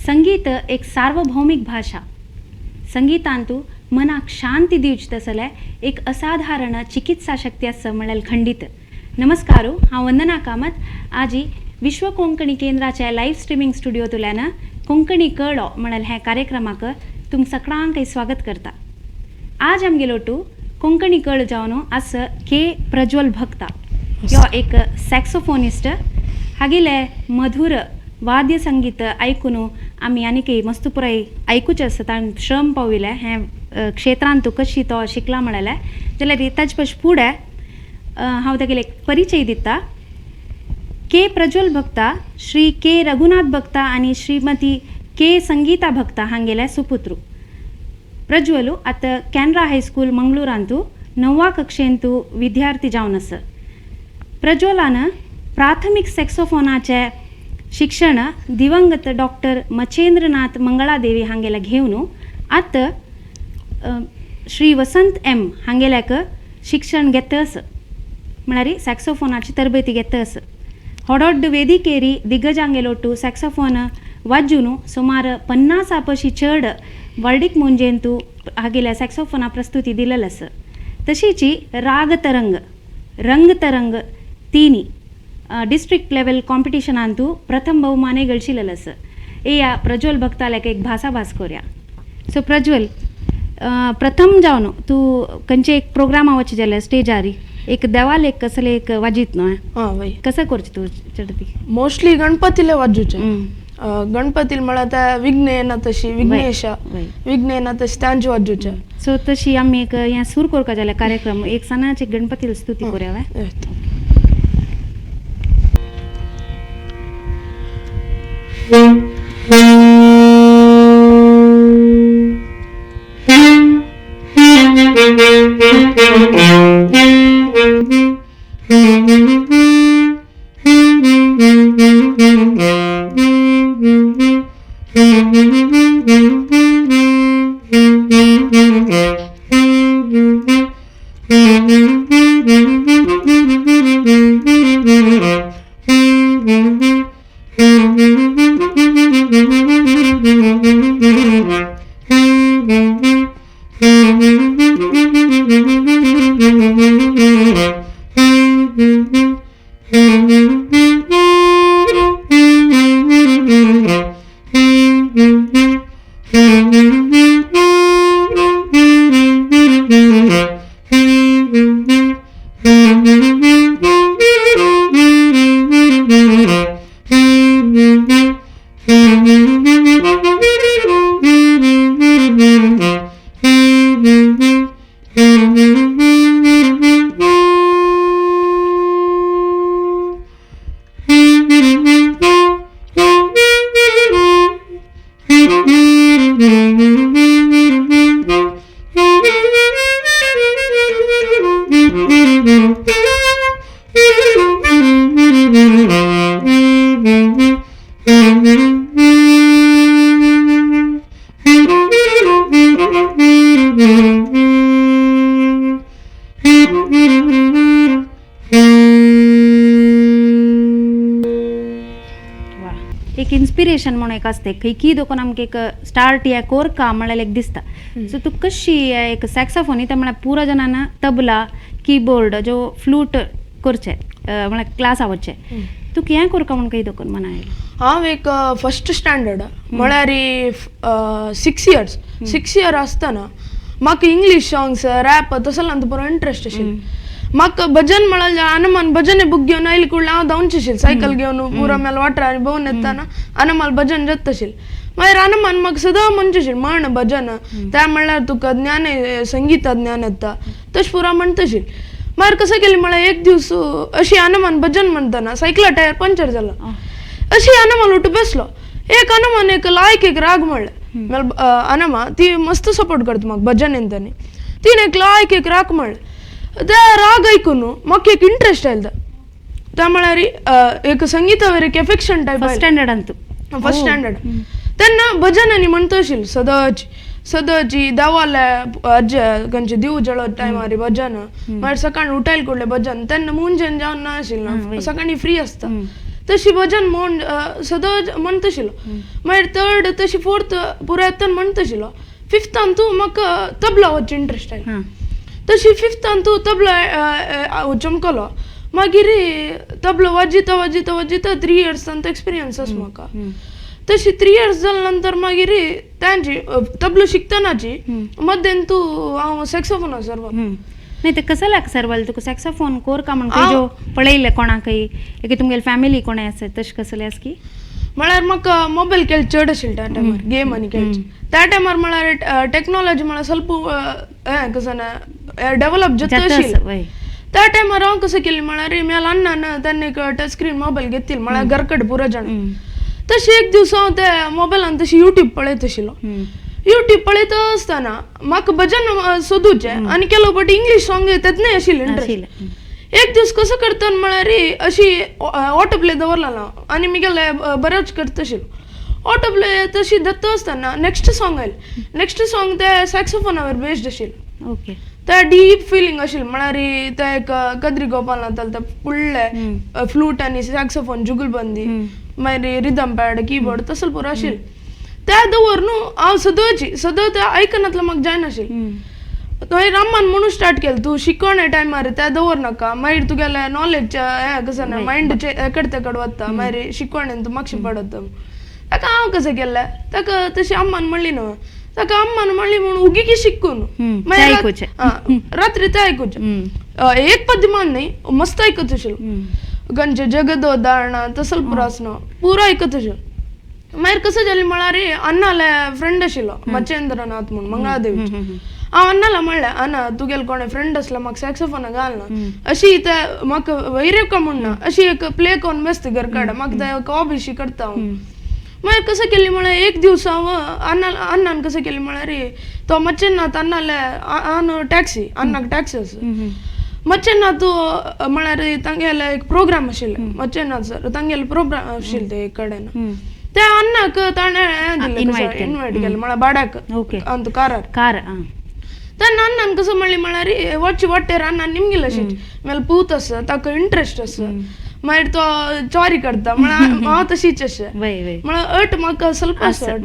संगीत एक सार्वभौमिक भाशा. संगीतांतु मनाक शांती दिवची तसले एक असाधारण चिकित्सा शक्ती आसा म्हळ्यार खंडीत. नमस्कार, हांव वंदना कामत. आजी विश्व कोंकणी केंद्राच्या लायव्ह स्ट्रिमींग स्टुडिओतल्यान कोंकणी कळो म्हळ्यार ह्या कार्यक्रमाक तुम सगळ्यांकय स्वागत करता. आज आमगेलो टू कोंकणी कळ जावन आस के प्रज्वल भक्ता यो एक सॅक्सोफोनिस्ट. हागेले मधुर वाद्य संगीत आयकून आमी आनीकय मस्त पुराय आयकुचें आसा. ताणें श्रम पाविल्लें हें क्षेत्रांत कशी तो शिकला म्हणलें जाल्यार ताजे पशी फुडें हांव तागेले एक परिचय दिता. के प्रज्वल भक्ता श्री के रघुनाथ भक्ता आनी श्रीमती के संगीता भक्ता हांगेले सुपुत्रू. प्रज्वलू आतां कॅनरा हायस्कूल मंगळूरांतू 9वा कक्षेंतू विद्यार्थी जावन आसा. प्रज्वलान प्राथमीक सॅक्सोफोनाचें शिक्षण दिवंगत डॉक्टर मचेंद्रनाथ मंगळादेवी हांगेले घेवन आतां श्री वसंत एम हांगेल्याक शिक्षण घेता आसा, म्हळ्यार सॅक्सोफोनाची तरबेती घेता आसा. होडोड्ड वेदिकेरी दिग्गजांगेलोटू सॅक्सोफोन वाजून सुमार 50 पशी चड वर्डीक मुंजेंतू हागेल्या सॅक्सोफोना प्रस्तुती दिलेल आसा. तशीची राग तरंग रंग तरंग तिनी डिस्ट्रिक्ट लेवल कॉम्पिटिशनांतू प्रथम बहुमानय गळशिलेल आसा. येया प्रज्वल भक्ताल्याक एक भासाभास करूया. सो प्रज्वल, प्रथम जावन तूं खंयचे एक प्रोग्रामा वचचे जाल्यार स्टेजार एक देवाल एक कसले एक वाजीत न्हय, वय कसं करचें तूं चडती? मोस्टली गणपतीले वाजूचे. गणपती म्हळ्यार त्या विघ्न येना तशी विघ्नेश विघ्न येना तशी तांचे वाजूचे. सो तशी आमी एक हें सुरू करपा जाल्यार कार्यक्रम एक सणाचे गणपती स्तुती करूया. एक इन्स्पिरेशन म्हणून एक आसता खंयकी दोकोन आमकां एक स्टार्ट या कोरका म्हळ्यार एक दिसता. सो तूं कशी एक सॅक्सोफोन ते म्हळ्यार पुरा जणांना तबला कीबोर्ड जो फ्लूट करचे म्हळ्यार क्लास आवडचे, तूं हें कोरका म्हूण खंय दोकोन मना आयलें? हांव एक फर्स्ट स्टँडर्ड म्हळ्यार 6 इयर आसतना म्हाका इंग्लीश सॉंग्स रॅप तसल्यांत पुरो इंट्रस्ट आशिल्लो. म्हाका भजन म्हळ्यार हनुमान भजन बूक घेवन आयले कुडले हांव धांवचें आशिल्लें सायकल घेवन पुरो मेल वाटर आनी भोंवन येताना हनुमान भजन जाता आशिल्लें. मागीर हनुमान म्हाका सदां म्हणचें आशिल्लें म्हण भजन त्या म्हणल्यार तुका ज्ञान संगीता ज्ञान येता तशें पुरो म्हणटा आशिल्लें. मागीर कसं केलें म्हळ्यार एक दीस अशी हनुमान भजन म्हणटना सायकला टायर पंक्चर जाला. अशी हनुमान उठ बसलो एक हनुमान एक लायक एक राग म्हणलें मागीर हनुमा ती मस्त सपोर्ट करता म्हाका भजन येतानी तिणें एक लायक एक राग म्हणलें. त्या राग आयकून म्हाका एक इंट्रस्ट आयलो. त्या म्हळ्यार एक संगीतावर एक एफेक्शन टायप फर्स्ट स्टँडर्डांतू फर्स्ट स्टँडर्ड तेन्ना भजन आनी म्हणटा आशिल्लें सदांच सदांची देवाले अज्जे खंयचे दिव जळत टायमार भजन मागीर सकाळी उठायले कुडले भजन तेन्ना मुंजेन जावन ना आशिल्लें, सकाळी फ्री आसता. तशी भजन म्हूण सदांच म्हणत आशिल्लो. मागीर थर्ड तशी फोर्थ पुराय येतना म्हणत आशिल्लो. फिफ्थान तूं म्हाका तबला वचचे इंट्रस्ट आयलो. तशी फिफ्थान तूं तबला चमकलो. मागीर तबलो वाजयता वाजयता वाजयता 3 इयर्स तांचो एक्सपिरियन्स आसा म्हाका. तशी 3 इयर्स जाल्या नंतर मागीर तांची तबलो शिकतनाची मध्यान तूं हांव सॅक्सोफोन सर्व. नाही ते कसं लाग सर्वल तुका सॅक्सोफोन कोर का म्हण जो पळयले कोणाकय एक तुमगेले फॅमिली कोणें आसा तशें कसलें आसा की? म्हळ्यार म्हाका मोबायल खेळ चड आशिल्ले त्या टायमार, गेम आनी खेळचे त्या टायमार. म्हळ्यार टॅक्नोलॉजी म्हळ्यार ಸ್ವಲ್ಪ हें कसं ना डेव्हलप जाता आशिल्लें त्या टायमार. हांव कसं केलें म्हळ्यार म्हाज्या अण्णान तेन्ना एक टच स्क्रीन मोबायल घेतिल्लो, म्हळ्यार घरकडेन पुरो जाण. तशें एक दीस हांव त्या मोबायलान तशी युट्यूब पळयत आशिल्लो. युट्यूब पळयत आसतना म्हाका भजन सोदूचें आनी केलो बट इंग्लीश सॉंग तेन्नाय आशिल्लें इंट्रस्ट. एक दीस कसो करतना म्हळ्यार अशी ऑटो प्ले दवरलेलो हांव आनी मुगेले बरेंच करता आशिल्लो. ऑटो प्ले तशी दत्त आसतना नेक्स्ट सॉंग आयलें. नेक्स्ट सॉंग ते सॅक्सोफोनावर बेस्ड आशिल्लें. ओके. ते डीप फिलिंग आशिल्लें, म्हळ्यार ते एक कद्री गोपालनाथ ते फुडले फ्लूट आनी सॅक्सोफोन जुगलबंदी, मागीर रिदम पॅड कीबोर्ड तसले पुरो आशिल्लें. ते दवर न्हू हांव सदांची सदां ते आयकनातलें म्हाका जायनाशिल्लें. मागीर अम्मान म्हणून स्टार्ट केलें, तूं शिकोवणे टायमार ते दवर नाका, मागीर तुगेलें नॉलेज हें कसं ना मायंड एकडे तेकड वता, मागीर शिकोवणेन तूं मातशें पडत. ताका हांव कसं केलें, ताका तशी अम्मान म्हणली न्हू, ताका अम्मान म्हणली म्हणून उगी शिकून मागीर रात्री ते आयकुचें. एक पद्य मान न्ही मस्त आयकत आशिल्लो, गंचे जगदो दाळणा तसलो पुरो आसना पुरो आयकत आशिल्लो. मागीर कसं जालें म्हळ्यार अण्णाले फ्रेंड आशिल्लो मच्छेंद्रनाथ म्हूण मंगळादेवी. हांव अण्णाला म्हणलें, अण्णा तुगेले कोणें फ्रेंड आसलो म्हाका सॅक्सोफोना घालना अशी ते म्हाका वैर का म्हणना अशी एक प्ले करून बेसता घरकडेन, म्हाका ते एक हॉबी शी करता हांव. मागीर कसं केलें म्हळ्यार एक दीस हांव अण्णा अण्णान कसं केलें म्हळ्यार तो मच्छेंद्रनाथ अण्णाले हांव टॅक्सी अण्णाक टॅक्सी आसा मच्छेंद्रनाथ म्हळ्यार तांगेले एक प्रोग्राम आशिल्लें मच्छेंद्रनाथ सर तांगेले प्रोग्राम आशिल्ले ते एक कडेन. त्या अण्णाक ताणें हें दिलें, इनवायट केलें म्हळ्यार भाड्याक अंत कारार कार. तेन्ना अण्णान कसं म्हणलें म्हळ्यार वच्चे वाटेर अण्णान निमगिलें अशें मेल पूत आसा ताका इंट्रस्ट आसा, मागीर तो चोरी करता म्हळ्यार हांव तशीच अशें म्हळ्यार अट म्हाका ಸ್ವಲ್ಪ आसा.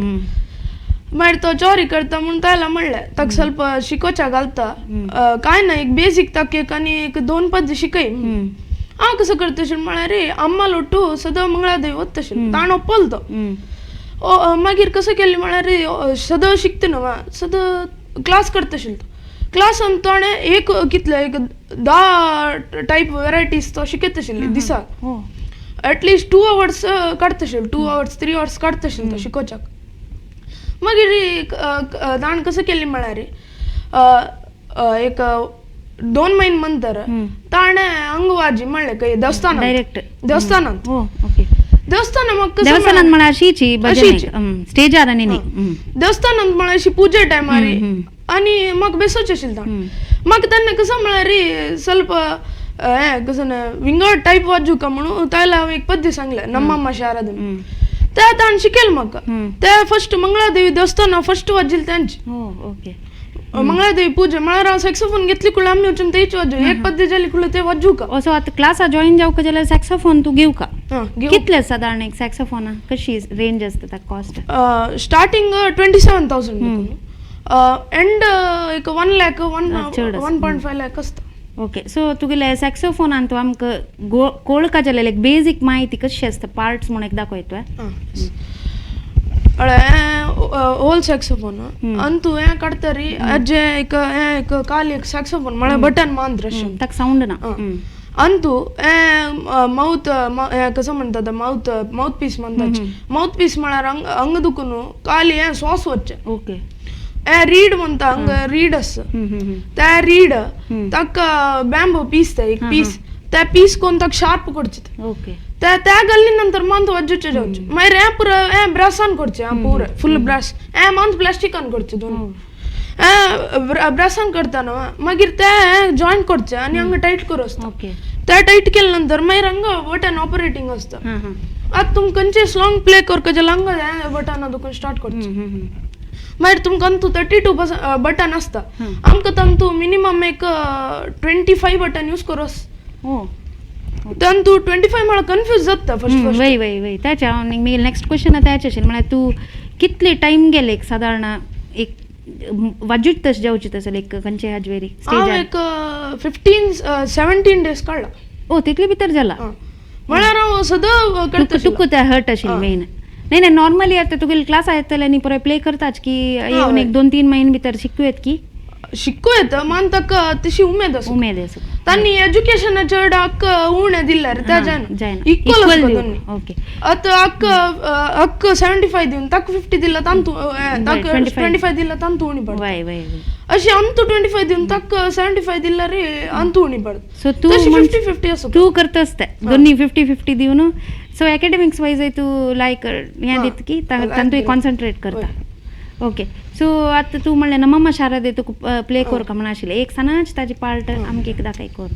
मागीर तो चोरी करता म्हूण तायला म्हणलें ताका ಸ್ವಲ್ಪ शिकोवच्या घालता काय ना एक बेसीक ताका एक आनी एक 2 पद शिकय. हांव कसं करता अशें म्हळ्यार अम्मा लोटू सदां मंगळादेवी वता आशिल्लो ताणें ओप्पलो तो. मागीर कसं केलें म्हळ्यार सदां शिकता न्हू सदां क्लास करता आशिल्लो तो. क्लासान ताणें एक कितले एक 10 टायप वेरायटीज तो शिकयता आशिल्ली दिसाक. एटलिस्ट 2 आवर्स काडता आशिल्लो, 2 आवर्स 3 आवर्स काडता आशिल्लो तो शिकोवच्याक. मागीर ताणें कसं केलें म्हळ्यार एक 2 म्हयने नंतर ताणें अंगवाजी म्हणलें खंय देवस्थानांत, देवस्थानांत. देवस्थानात म्हाका देवस्थानांत म्हळ्यार अशीची स्टेजार आनी देवस्थानांत म्हळ्यार अशी पुजे टायमार आनी म्हाका बेसोचें आशिल्लें ताणें. म्हाका तेन्ना कसं म्हळ्यार ಸ್ವಲ್ಪ हें कसं ना विंगड टायप वाजूका म्हणून तायला हांवें एक पद्य सांगलें नम्मम्मा शारद ते ताणें शिकयलें म्हाका. ते फर्स्ट मंगळादेवी देवस्थाना फर्स्ट वाजिल्लें तेंचे मंगळादेवी पूजा म्हळ्यार हांव सॅक्सोफोन घेतली कुळ आमी वचून तेच वाजू एक पद्य जाली कुळ ते वाजूका. असो आतां क्लासा जॉईन जावका जाल्यार सॅक्सोफोन तूं घेवका कितले सादारण एक सॅक्सोफोना कशी रेंज आसता ताका कॉस्ट? स्टार्टींग 27,000 एंड एक 1 लाख 1.5 लाख आसता. ओके, सो तुगेले सॅक्सोफोनान तूं आमकां कोळका जाल्यार एक बेजीक म्हायती कशी आसता पार्ट्स म्हूण एक दाखय तुवें. होल सॅक्सोफोन अंतू हें काडटरी अज्जे एक हें एक खाली एक सॅक्सोफोन म्हळ्यार बटन मांद्र अशें ताका सावंड ना. अंतू हें मावथ हें कसं म्हणटा मावथ मावथ पीस म्हणटात, मावथ पीस म्हळ्यार अंग दुखून खाली हें श्वास वचचें. ओके. हें रीड म्हणटा हांगा रीड आसा त्या रीड ताका बॅम्बो पीस ते एक पीस त्या पीस कोन्न ताका शार्प करचें. ओके. त्या त्या घाली नंतर मांत वाजूचें जावचें. मागीर हें पुरो हें ब्रासान करचें, हें पुरो फूल ब्रास हें मांत प्लास्टिकान करचें दोन हें ब्रासान करता न्हू मागीर तें जॉयंट करचें आनी हांगा टायट करूं आसता. ते टायट केले नंतर मागीर हांगा बटन ऑपरेटींग आसता. आतां तुमकां खंयचें सॉंग प्ले करपाक जाल्यार हांगा हें बटन दुखून स्टार्ट करचें. मागीर तुमकां अंतू 32 बटन आसता, आमकां तांतू मिनिमम एक 25 बटन यूज करूं. त्यान तूं 25 म्हळ्यार कन्फ्यूज जाता फर्स्ट फर्स्ट. वय वय वय, त्याच्या हांव नेक्स्ट क्वेश्चन त्याचे आशिल्लें, म्हळ्यार तूं कितले टायम गेले एक सादारण एक वाजूच तशें जावची तसं एक खंयचे हाजवेरी हांव स्टेजार? एक 15-17 डेज काडला. ओ, तितले भितर जाला? म्हळ्यार हांव सदां करता. तुका ते हर्ट आशिल्लें मेन? नाही नाही, नॉर्मली आता तुगेले क्लास येतले आनी पुराय प्ले करताच की येवन एक 2-3 म्हयने भितर शिकू येत की? शिकू येता, मान ताका तशी उमेद आसा. उमेद आसा. तांणी एज्युकेशना चड हक्क उणें दिल्यार त्या जायना, इक्वल आसता दोन्ही. ओके. आतां हक्क हक्क 75 दिवन ताका 50 दिला तांतू, ताका 25 दिला तांतू उणी पडटा. वय वय वय. अशी अंतू 25 दिवन ताका 75 दिल्यार अंतू उणी पडटा. सो तूं 50-50 आसा. तूं करतास ते दोन्ही 50-50 दिवन. सो एकेडमिक्स वायज तूं लायक हें दिता की तांतूय कॉन्सन्ट्रेट करता. ओके. सो आतां तूं म्हणलें नममा शारदे तुका प्ले करका म्हण आशिल्लें, एक सनाच ताजी पार्ट आमकां एक दाखय कर.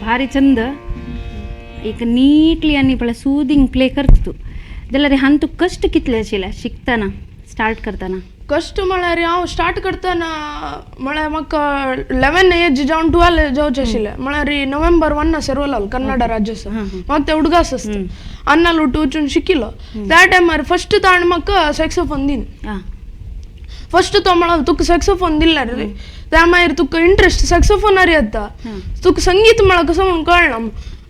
भारी चंद एक नीटली आनी पळय सुदींग प्ले करता तूं, जाल्यार हांगा तुका कश्ट कितले आशिल्ले शिकतना, स्टार्ट करतना? कश्ट म्हळ्यार हांव स्टार्ट करतना म्हळ्यार म्हाका 11 एज जावन 12 जावचें आशिल्लें. म्हळ्यार नोव्हेंबर 1 सेरवलाल कन्नड राज्योत्सव, म्हाका ते उडगास आसता अन्नाल उठ वचून शिकिलो. त्या टायमार फर्स्ट ताणें म्हाका सॅक्सोफोन दिन. फर्स्ट तो म्हणाल तुका सॅक्सोफोन दिल्यार त्या मागीर तुका इंट्रस्ट सॅक्सोफोनार येता, तुका संगीत म्हळ्यार कसो म्हणून कळना.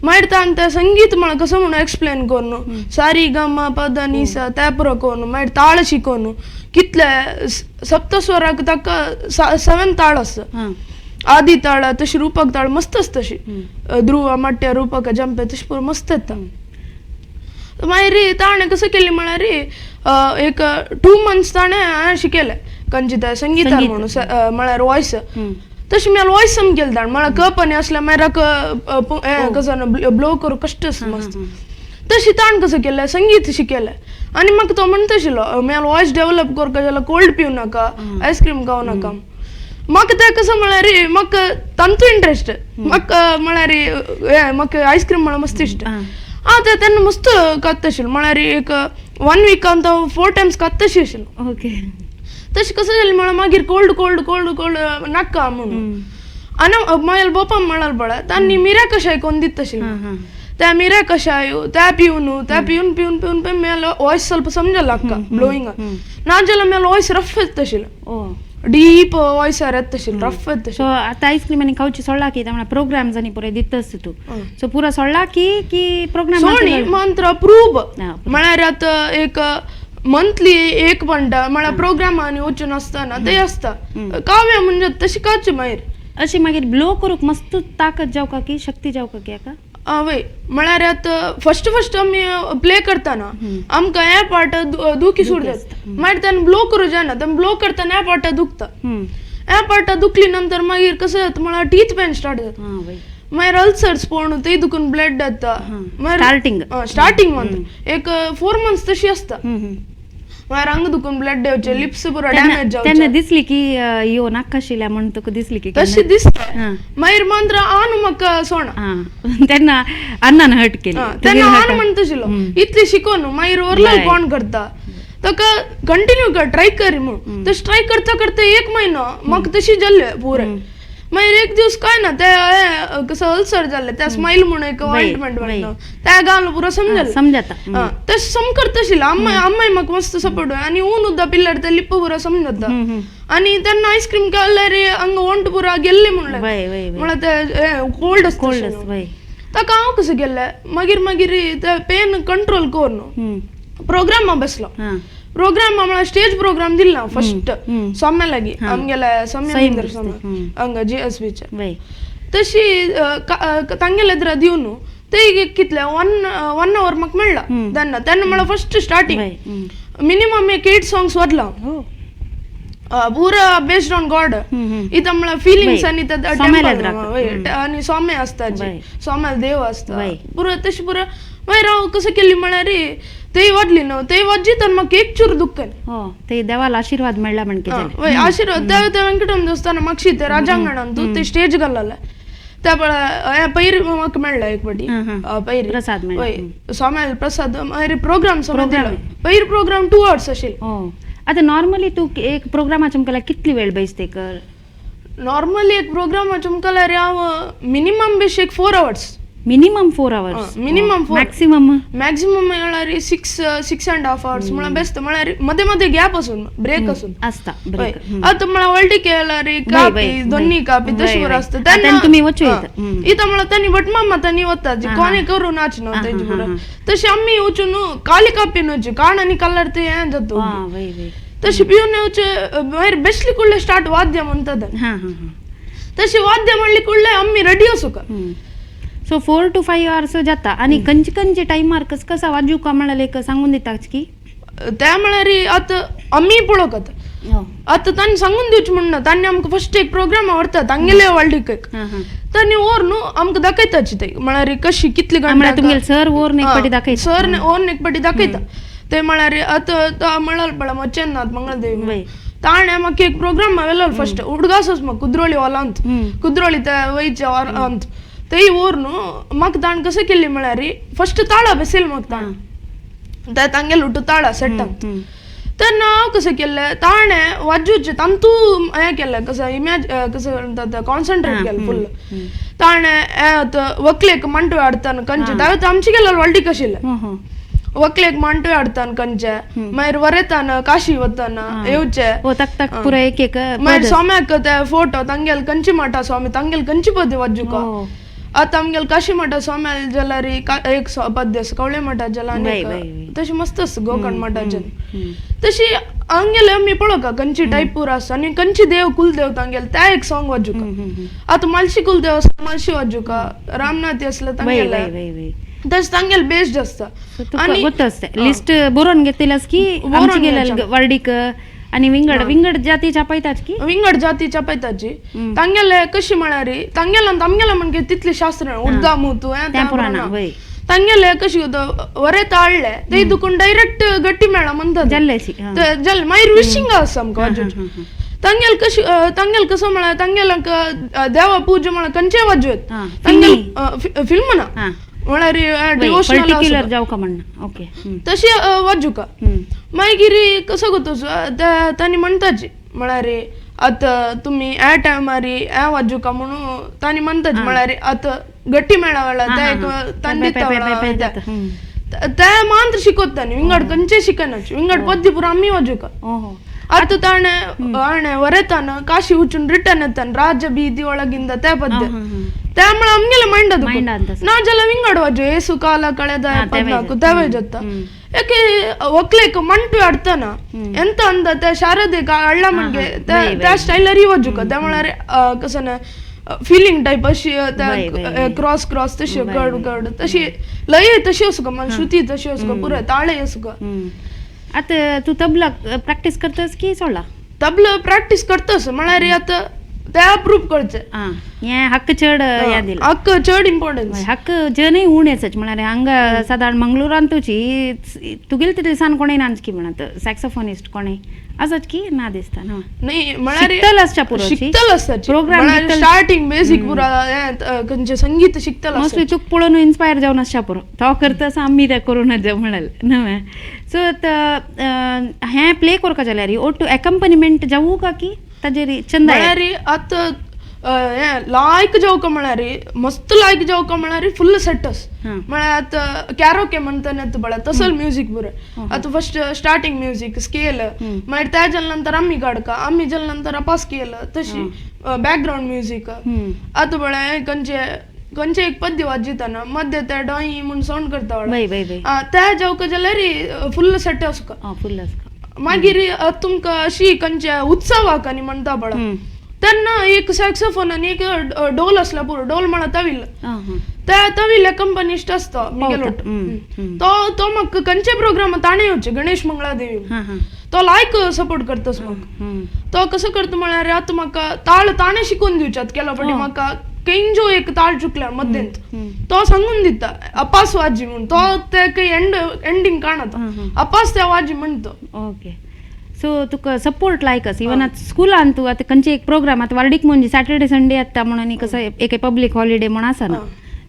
मागीर ताणें तें संगीत म्हळ्यार कसो म्हणून एक्सप्लेन करून सारी ग म पद नि स त्या पुरो करून मागीर ताळ शिकोवन कितले सप्तस्वराक ताका 7 ताळ आसता, आदी ताळ तशी रूपक ताळ मस्त आसता तशी ध्रुव मट्ट्या रूपक जंपे तशी पुरो मस्त येता. मागीर ताणें कसं केलें म्हळ्यार एक 2 मंथ्स ताणें शिकयलें खंयचें तें संगीतार म्हणून म्हळ्यार वॉयस. तशें म्हाका वॉयस सामकें केलें ताणें, म्हळ्यार कप आनी आसल्यार मागीर कसो ब्लो करूं कश्ट आसता मस्त. तशें ताणें कसं केलें संगीत शिकयलें आनी म्हाका तो म्हणटा आशिल्लो म्हाका वॉयस डेवलप करपाक जाल्यार कोल्ड पिवं नाका, आयस्क्रीम खावं नाका. म्हाका तें कसं म्हळ्यार म्हाका तांचो इंट्रस्ट, म्हाका म्हळ्यार म्हाका आयस्क्रीम म्हळ्यार मस्त इश्ट. हांव तें तेन्ना मस्त खाता आशिल्लो, म्हळ्यार एक 1 वीकान हांव 4 टायम्स खाता तशें आशिल्लो. ओके. तशें कसं जालें म्हळ्यार मागीर कोल्ड कोल्ड कोल्ड कोल्ड नाका म्हणून आनी मागीर बापान म्हणाल पळय तांणी मिऱ्या कशाय कोन्न दिता आशिल्लें, त्या मिऱ्या कशाय त्या पिवन त्या पिवन पिवन पिवन पिवन म्हाका वॉयस ಸ್ವಲ್ಪ समजलो अक्का ब्लोईंग ना जाल्यार म्हाका वॉयस रफ येता आशिल्लो, डीप वॉयस येता आशिल्लो, रफ येता. सो आतां आयस्क्रीम आनी खावची सोडला की म्हळ्यार प्रोग्राम्स आनी पुराय दितास तूं, सो पुरा सोडला की की प्रोग्राम सोणी मंत्र प्रूब म्हळ्यार आतां एक मंथली एक म्हणटा म्हळ्यार प्रोग्राम आनी वचून आसतना ते आसता काव्य म्हणजे तशी काची मागीर अशी मागीर ब्लो करूंक मस्त ताकद जावका की शक्ती जावका की हाका? वय म्हळ्यार आतां फर्स्ट फर्स्ट आमी प्ले करतना आमकां हे पार्ट दुखी सुरू जाता, मागीर तेन्ना ब्लो करूं जायना, तेन्ना ब्लो करतना हे पार्ट दुखता, हे पार्ट दुखली नंतर मागीर कसं जाता म्हळ्यार टीथ पेन स्टार्ट जाता, मागीर अल्सर्स पळोवन ते दुखून ब्लड जाता. स्टार्टिंग स्टार्टिंग मंथ एक 4 मंथ्स तशी आसता, मागीर अंग दुखून ब्लड येवचे, लिप्स पुरो डॅमेज जावचे. तेन्ना दिसली की यो नाका आशिल्ल्या म्हण तुका दिसली की तशी दिसता. मागीर मात्र आनु म्हाका सोणा तेन्ना अन्नान हर्ट केली, तेन्ना आनु म्हणटा आशिल्लो इतली शिकोन मागीर वरलो कोण करता, ताका कंटिन्यू कर ट्राय कर म्हूण. तशें ट्राय करता करता 1 म्हयनो म्हाका तशी जाल्ले पुरे. मागीर एक दीस काय ना ते कसं अल्सर जाल्ले, त्या स्मायल म्हूण एक ऑइंटमेंट मेळटा त्या घालून पुरो समजले समजता. तशें समकरता आशिल्लें. अम्माय अम्माय म्हाका मस्त सपोर्ट आनी ऊन उद्दा पिल्यार ते लिप्प पुरो समजता. आनी तेन्ना आयस्क्रीम खाल्यार हांगा ओंठ पुरो गेल्ले म्हणलें, म्हळ्यार ते कोल्ड आसता ताका हांव कसं गेल्लें. मागीर मागीर ते पेन कंट्रोल करून प्रोग्रामा बसलो. प्रोग्राम म्हळ्यार स्टेज प्रोग्राम दिला फर्स्ट सोम्या लागी आमगेले सोम्या सोम्या हांगा जी एस बीचे तशी तांगेले एदरा दिवन ते कितले 1 our म्हाका मेळ्ळा तेन्ना. तेन्ना म्हळ्यार फर्स्ट स्टार्टिंग मिनिमम एक 8 सॉंग्स वरला पुरा बेस्ड ऑन गॉड. इथं म्हळ्यार फिलिंग्स आनी आनी सोमे आसता, सोम्याल देव आसता पुरो तशें पुरो. मागीर हांव कसं केली म्हळ्यार ते वाजली न्हू, ते वाजी तर म्हाका एक चूर दुखन. ते देवाला आशीर्वाद मेळ्ळा म्हणके वय आशीर्वाद. त्या वेंकटरमण देवस्थान मागशी ते राजांगणान तूं ते स्टेज घालले त्या पळय पैर म्हाका मेळ्ळा एक पाटी पैर प्रसाद वय सोम्याल प्रसाद. मागीर प्रोग्राम दिलो पैर प्रोग्राम 2 आवर्स आशिल्ले. आतां नॉर्मली तूं एक प्रोग्रामाचे मुखार कितली वेळ बेसते कर? नॉर्मली एक प्रोग्रामाचे मुखार हांव मिनिमम बेश एक 4 hours. Minimum 4 hours, minimum 4, maximum maximum म्हळ्यार 6.5 आवर्स म्हळ्यार बेस्ट. म्हळ्यार मध्ये मध्ये गॅप आसून ब्रेक आसून आसता. आतां म्हळ्यार व्हडली केल्यार कापी दोन्ही कापी तशें बरें आसता. तेन्ना तुमी वचूं येता इथं म्हळ्यार तांणी भट मामा तांणी वता कोणें करूं नाच न्हू तेजे बरोबर. तशें आमी वचून काली कापी न्हू काण आनी कलर ते हें जाता तशें पिवन येवचे. मागीर बेसली कुडले स्टार्ट वाद्य म्हणटा तशें वाद्य म्हणली कुडले आमी रेडी आसूं. सो 4 to 5 hours जाता. आनी खंयचे खंयचे टायमार कस कसा वाजूका म्हळ्यार एक सांगून दिता की त्या म्हळ्यार आतां आमी पळोवंक आतां आतां तांणी सांगून दिवचें म्हण ना, तांणी आमकां फर्स्ट एक प्रोग्राम व्हरता तांगेले व्हडलीक एक तांणी व्हर न्हू आमकां दाखयताची ते म्हळ्यार कशी कितली घंटा तुमगेले सर व्हरून एक पाटी दाखयता, सर व्हरून एक पाटी दाखयता ते म्हळ्यार आतां म्हळ्यार पळय मच्छंदनाथ मंगळदेवी ताणें म्हाका एक प्रोग्राम व्हेलो फर्स्ट उडगासच म्हाका कुद्रोळी हॉलांत कुद्रोळी ते वयचे हॉलांत तेय व्हर न्हू म्हाका ताणें कसं केली म्हळ्यार फर्स्ट ताळा बेसल म्हाका ताणें ते तांगेले उठू ताळा सेटांत तेन्ना हांव कसं केल्लें ताणें वाजूचें तांतू हें केलें कसं इमॅज कसं म्हणटा कॉन्सन्ट्रेट केलें फुल्ल. ताणें हें वकलेक मांटवे हाडताना कंचे तांवें आमचे केलें व्हडली आशिल्लें वकलेक मांटवे हाडताना कंचे, मागीर वरेताना काशी वताना येवचे मागीर स्वाम्याक ते फोटो तांगेले कंची माटा स्वामी तांगेले कंची पद्य वाजूका. आतां आमगेले काशी मठा स्वाम्याल जाल्यार एक पद्य आसा, कवळे मठा जाल्यार तशें मस्त आसा गोकर्ण मठाचें. तशी आमगेले आमी पळोवका खंयची टायप पुरो आसा आनी खंयची देव कुलदेव तांगेले त्या एक सॉंग वाजूका. आतां मालशी कुलदेव आसता मालशी वाजूका, रामनाथी आसले तांगेले तशें तांगेले बेस्ड आसता. आनी लिस्ट बरोवन घेतल्यास की वर्डीक आनी विंगड विंगड जातीच्या पळयतात की विंगड जातीच्या पळयताची तांगेले कशी म्हळ्यार तांगेले आमगेले म्हणजे तितले शास्त्र उर्दा मुतू तांगेले कशी वरेत हाडले ते दुखून डायरेक्ट गट्टी मेळा म्हणटा जालें. मागीर विशिंग आसा आमकां वाजोवचें तांगेले कशी तांगेले कसो म्हळ्यार तांगेल्यांक देवा पूजा म्हळ्यार खंयचेय वाजयत तांगेले फिल्म ना म्हळ्यार डिवोशनल जावका म्हणना ओके तशी वाजूका. मागीर कसो गो तांणी म्हणटाची म्हळ्यार आतां तुमी ह्या टायमार हें वाजूका म्हणून तांणी म्हणटाची म्हळ्यार आतां गट्टी मेळा वेळार ते एक तांणी दिता ते मात्र शिकयता तांणी विंगड खंयचे शिकनाची विंगड पद्य पुरो आमी वाजूका. आतां ताणें हाणें वरेताना काशी वचून रिटर्न येताना राज बीदी ಒಳಗಿಂದ ते पद्य त्यामुळे आमगेले मायंड ना जाल्यार विंगड वाजो येसु काला कಳೆದ 14 तेवय जाता ಯಾಕೆ ಒಕ್ಲೇಕ್ ಮಂಟು ಆಡ್ತಾನ ಎಂತ ಅಂದ ते ಶಾರದೆ ಅಳ್ಳ ಮಣ್ಗೆ त्या स्टायलार वाजूका. त्या म्हळ्यार कसं फिलिंग टायप अशी वय, वय, वय. क्रॉस क्रॉस तशी वय, कड वय. कड तशी लय तशी असो मला श्रुती तशी असो पुरे ताळे असो. आतां तूं तबला प्रॅक्टीस करतस की सोडला? तबला प्रॅक्टीस करतस म्हळ्यार आतां ते अप्रूव करचे. आं, हें हक्क चड हें दिला. हक्क चड इम्पॉर्टन्स. हक्क जनय उणेच म्हळ्यार हांगा सादारण मंगळुरांतूची तुगेले तितले सान कोणें नाचकी म्हणत सॅक्सोफोनिस्ट कोणें आसत की ना दिसता ना. नाही म्हळ्यार शिकतल आसच्या पुरो शिकतल आसता प्रोग्राम स्टार्टिंग बेसीक पुरो खंयचे संगीत शिकतल. मोस्टली तुका पळोवन इन्स्पायर जावन आसच्या पुरो तो करता आसा आमी तें करूं नज म्हणाल न्हय. सो हें प्ले करपा जाल्यार ओटू एकम्पनिमेंट जावूं का की ताजेर चंद म्हळ्यार आतां हें लायक जावका म्हळ्यार मस्त लायक जावका म्हळ्यार फुल सेटस म्हळ्यार आतां कॅरोके म्हणटा न्ही पळय तसो म्युजीक बरें. आतां फर्स्ट स्टार्टिंग म्युजीक स्केल मागीर त्या जाल्या नंतर आमी काडका आमी जाल्या नंतर अपा स्केल तशी बॅकग्रावंड म्युजीक. आतां पळय खंयचे खंयचे एक पद्य वाजयतना मध्य ते डॉई म्हूण सावंड करता पळय त्या जावका जाल्यार फुल सेट आसका. फुल आसका. मागीर तुमकां अशी खंयच्या उत्सवाक आनी म्हणटा पळय तेन्ना एक सॅक्सोफोन आनी एक डोल आसला पुरो. डोल म्हळ्यार तवील. त्या तवील कंपनिस्ट आसता मिगेलो तो तो म्हाका खंयचे प्रोग्राम ताणें येवचे गणेश मंगळादेवी तो लायक सपोर्ट करतास म्हाका. तो कसो करता म्हळ्यार आतां म्हाका ताळ ताणें शिकोवन दिवच्यात केलो फाटी म्हाका केंजो एक ताळ चुकल्या मद्यंत तो सांगून दिता अपास वाजी म्हूण तो ते एंड एंडींग काणता अपास त्या वाजी म्हणतो. ओके सो तुका सपोर्ट लायक आसा इवन आतां स्कुलान तूं आतां खंयचे एक प्रोग्राम आतां वार्डीक म्हणजे सॅटर्डे संडे येता म्हणून कसो एक पब्लीक हॉलिडे म्हूण आसना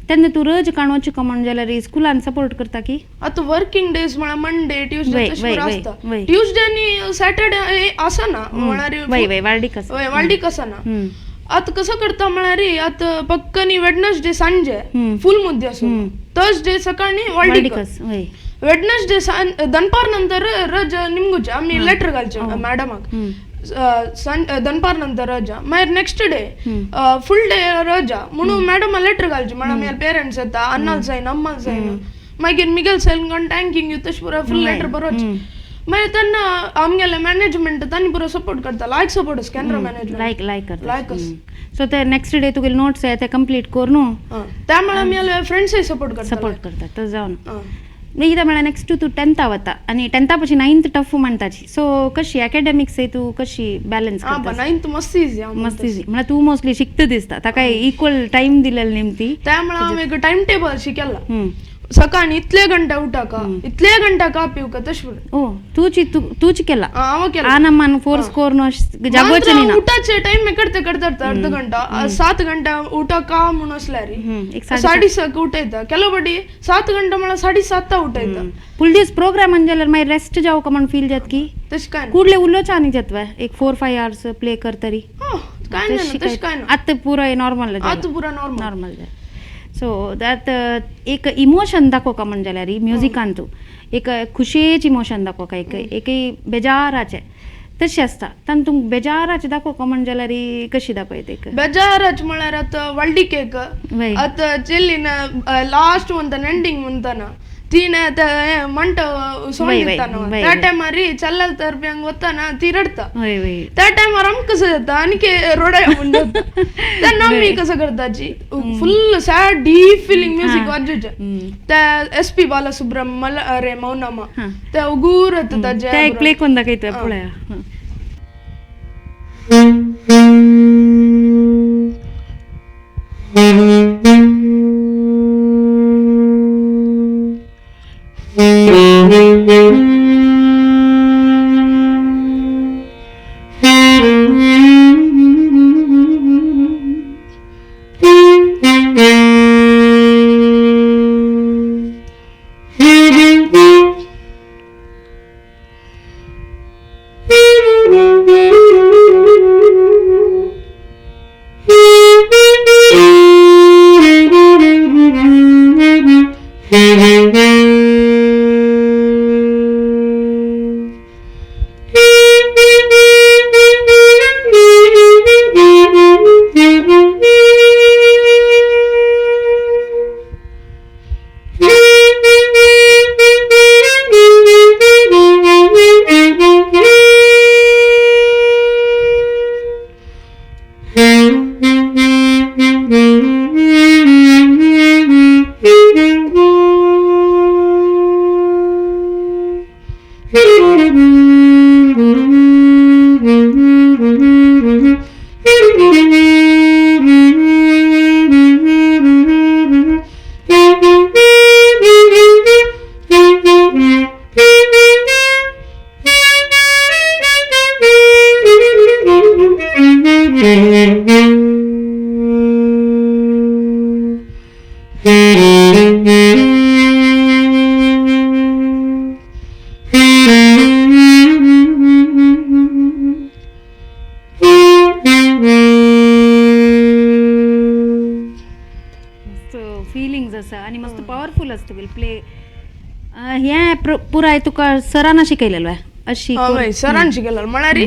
तेन्ना तूं रज काण वचूं म्हण जाल्यार स्कुलान सपोर्ट करता की आतां वर्किंग डेज म्हळ्यार मंडे ट्युजडे तशें आसता. ट्युजडे आनी सॅटर्डे आसना म्हळ्यार वार्डीक आसा वार्डीक आसना. आतां कसो करता म्हळ्यार आतां पक्कनी वेडनसडे सांजे फूल मुद्दे आसूं थर्सडे सकाळी वार्डीक वेडनसडे दनपार नंतर रजा निमगुचे आमी लेटर घालचे मॅडमाक दनपार नंतर रजा मागीर नेक्स्ट डे फुल डे रजा म्हणून मॅडमा लेटर घालचे म्हळ्यार आमगे पेरंट्स येता अन्नाल जायना अम्माल जायना मागीर मिगेल सैन टँकिंग तशें पुरो फुल लेटर बरोवचें. मागीर तेन्ना आमगेले मॅनेजमेंट तांणी पुरो सपोर्ट करता लायक सपोर्ट केनरा मॅनेजमेंट लायक लायक करता लायक. सो ते नेक्स्ट डे तुगेले नोट्स ते कंप्लीट करून त्या म्हळ्यार आमगेले फ्रेंड्सय सपोर्ट करता सपोर्ट करता तो जावन कितें म्हळ्यार नेक्स्ट तूं टेंथा वता आनी टेंथा पशी नायन्थ टफ म्हणटाची सो कशी एकेडमिक्स तूं कशी बॅलन्स करता? नायन्थ मस्त इजी मस्त इजी म्हळ्यार तूं मोस्टली शिकता दिसता ताका इक्वल टायम दिलेलो नेमती. त्या म्हळ्यार हांव एक टायम टेबल शिकला सकाळी इतले घंटा उठाका इतले घंटा का पिवका तशें. ओ तूची तूच केला हांव केला आनम्मान फोर्स करून जागोवचें न्ही. उठाचे टायम करते करता अर्ध घंटा 7 घंटा उठाका म्हूण असल्यार 6:30 उठयता केलो बडी 7 घंटा म्हळ्यार 7:30 उठयता. फुल दीस प्रोग्राम जाल्यार मागीर रेस्ट जावं का म्हण फील जात की तशें काय कुडले उलोवचें आनी जातवे एक 4-5 आवर्स प्ले करतरी काय ना तशें काय ना. आतां पुरो नॉर्मल आतां पुरो नॉर्मल नॉर्मल. सो that एक इमोशन दाखोवका म्हण जाल्यार म्युजिकान तूं एक खुशयेचें इमोशन दाखोवका एक एक बेजाराचें तशें आसता तातूंत तुमकां बेजाराचें दाखोवका म्हण जाल्यार कशी दाखयता एक बेजाराचें म्हळ्यार आतां व्हडली केक आतां चेल्लीन लास्ट म्हणटाना एंडींग म्हणटाना तिणें म्हणटा सोंग दिताना त्या टायमार चल्लाल तर वताना ती रडटा त्या टायमार आमकां कसं जाता आनी रोडाय म्हूण जाता तेन्ना आमी कसं करताची full sad deep feeling music वाजोवचें. त्या एस पी बालसुब्रह्मण्यम रे मौनामा त्या उगूर येता ताजे प्ले करून दाखयता पळया. आसा आनी मस्त पॉवरफूल आसता प्ले. हें पुराय तुका सरान शिकयलेलो अशी? हय, सरान शिकयलेलो. म्हळ्यार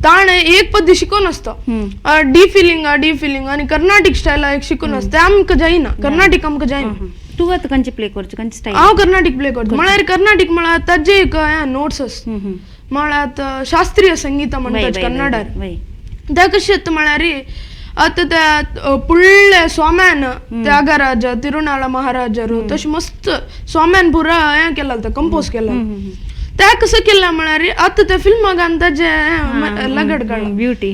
ताणें एक पद्दत शिकोवन आसता, डी फिलिंग, डी फिलिंग आनी कर्नाटीक स्टायल एक शिकून आसता. तें आमकां जायना, कर्नाटीक आमकां जायना. तूं आतां खंयचे प्ले करचें, खंयचे स्टायल? हांव कर्नाटीक प्ले करता. म्हळ्यार कर्नाटीक म्हळ्यार ताजे एक नोट्स आसता. म्हळ्यार आतां शास्त्रीय संगीत म्हणटात कन्नडार, ते कशें येता म्हळ्यार आतां त्या पुळ्ळे स्वाम्यान त्यागराज तिरुनाळ महाराजರು तशें मस्त स्वाम्यान पुरा हें केला, कंपोज केला. त्या कसं केलं म्हळ्यार आतां त्या फिल्माक ताजे लगड काडला ब्युटी.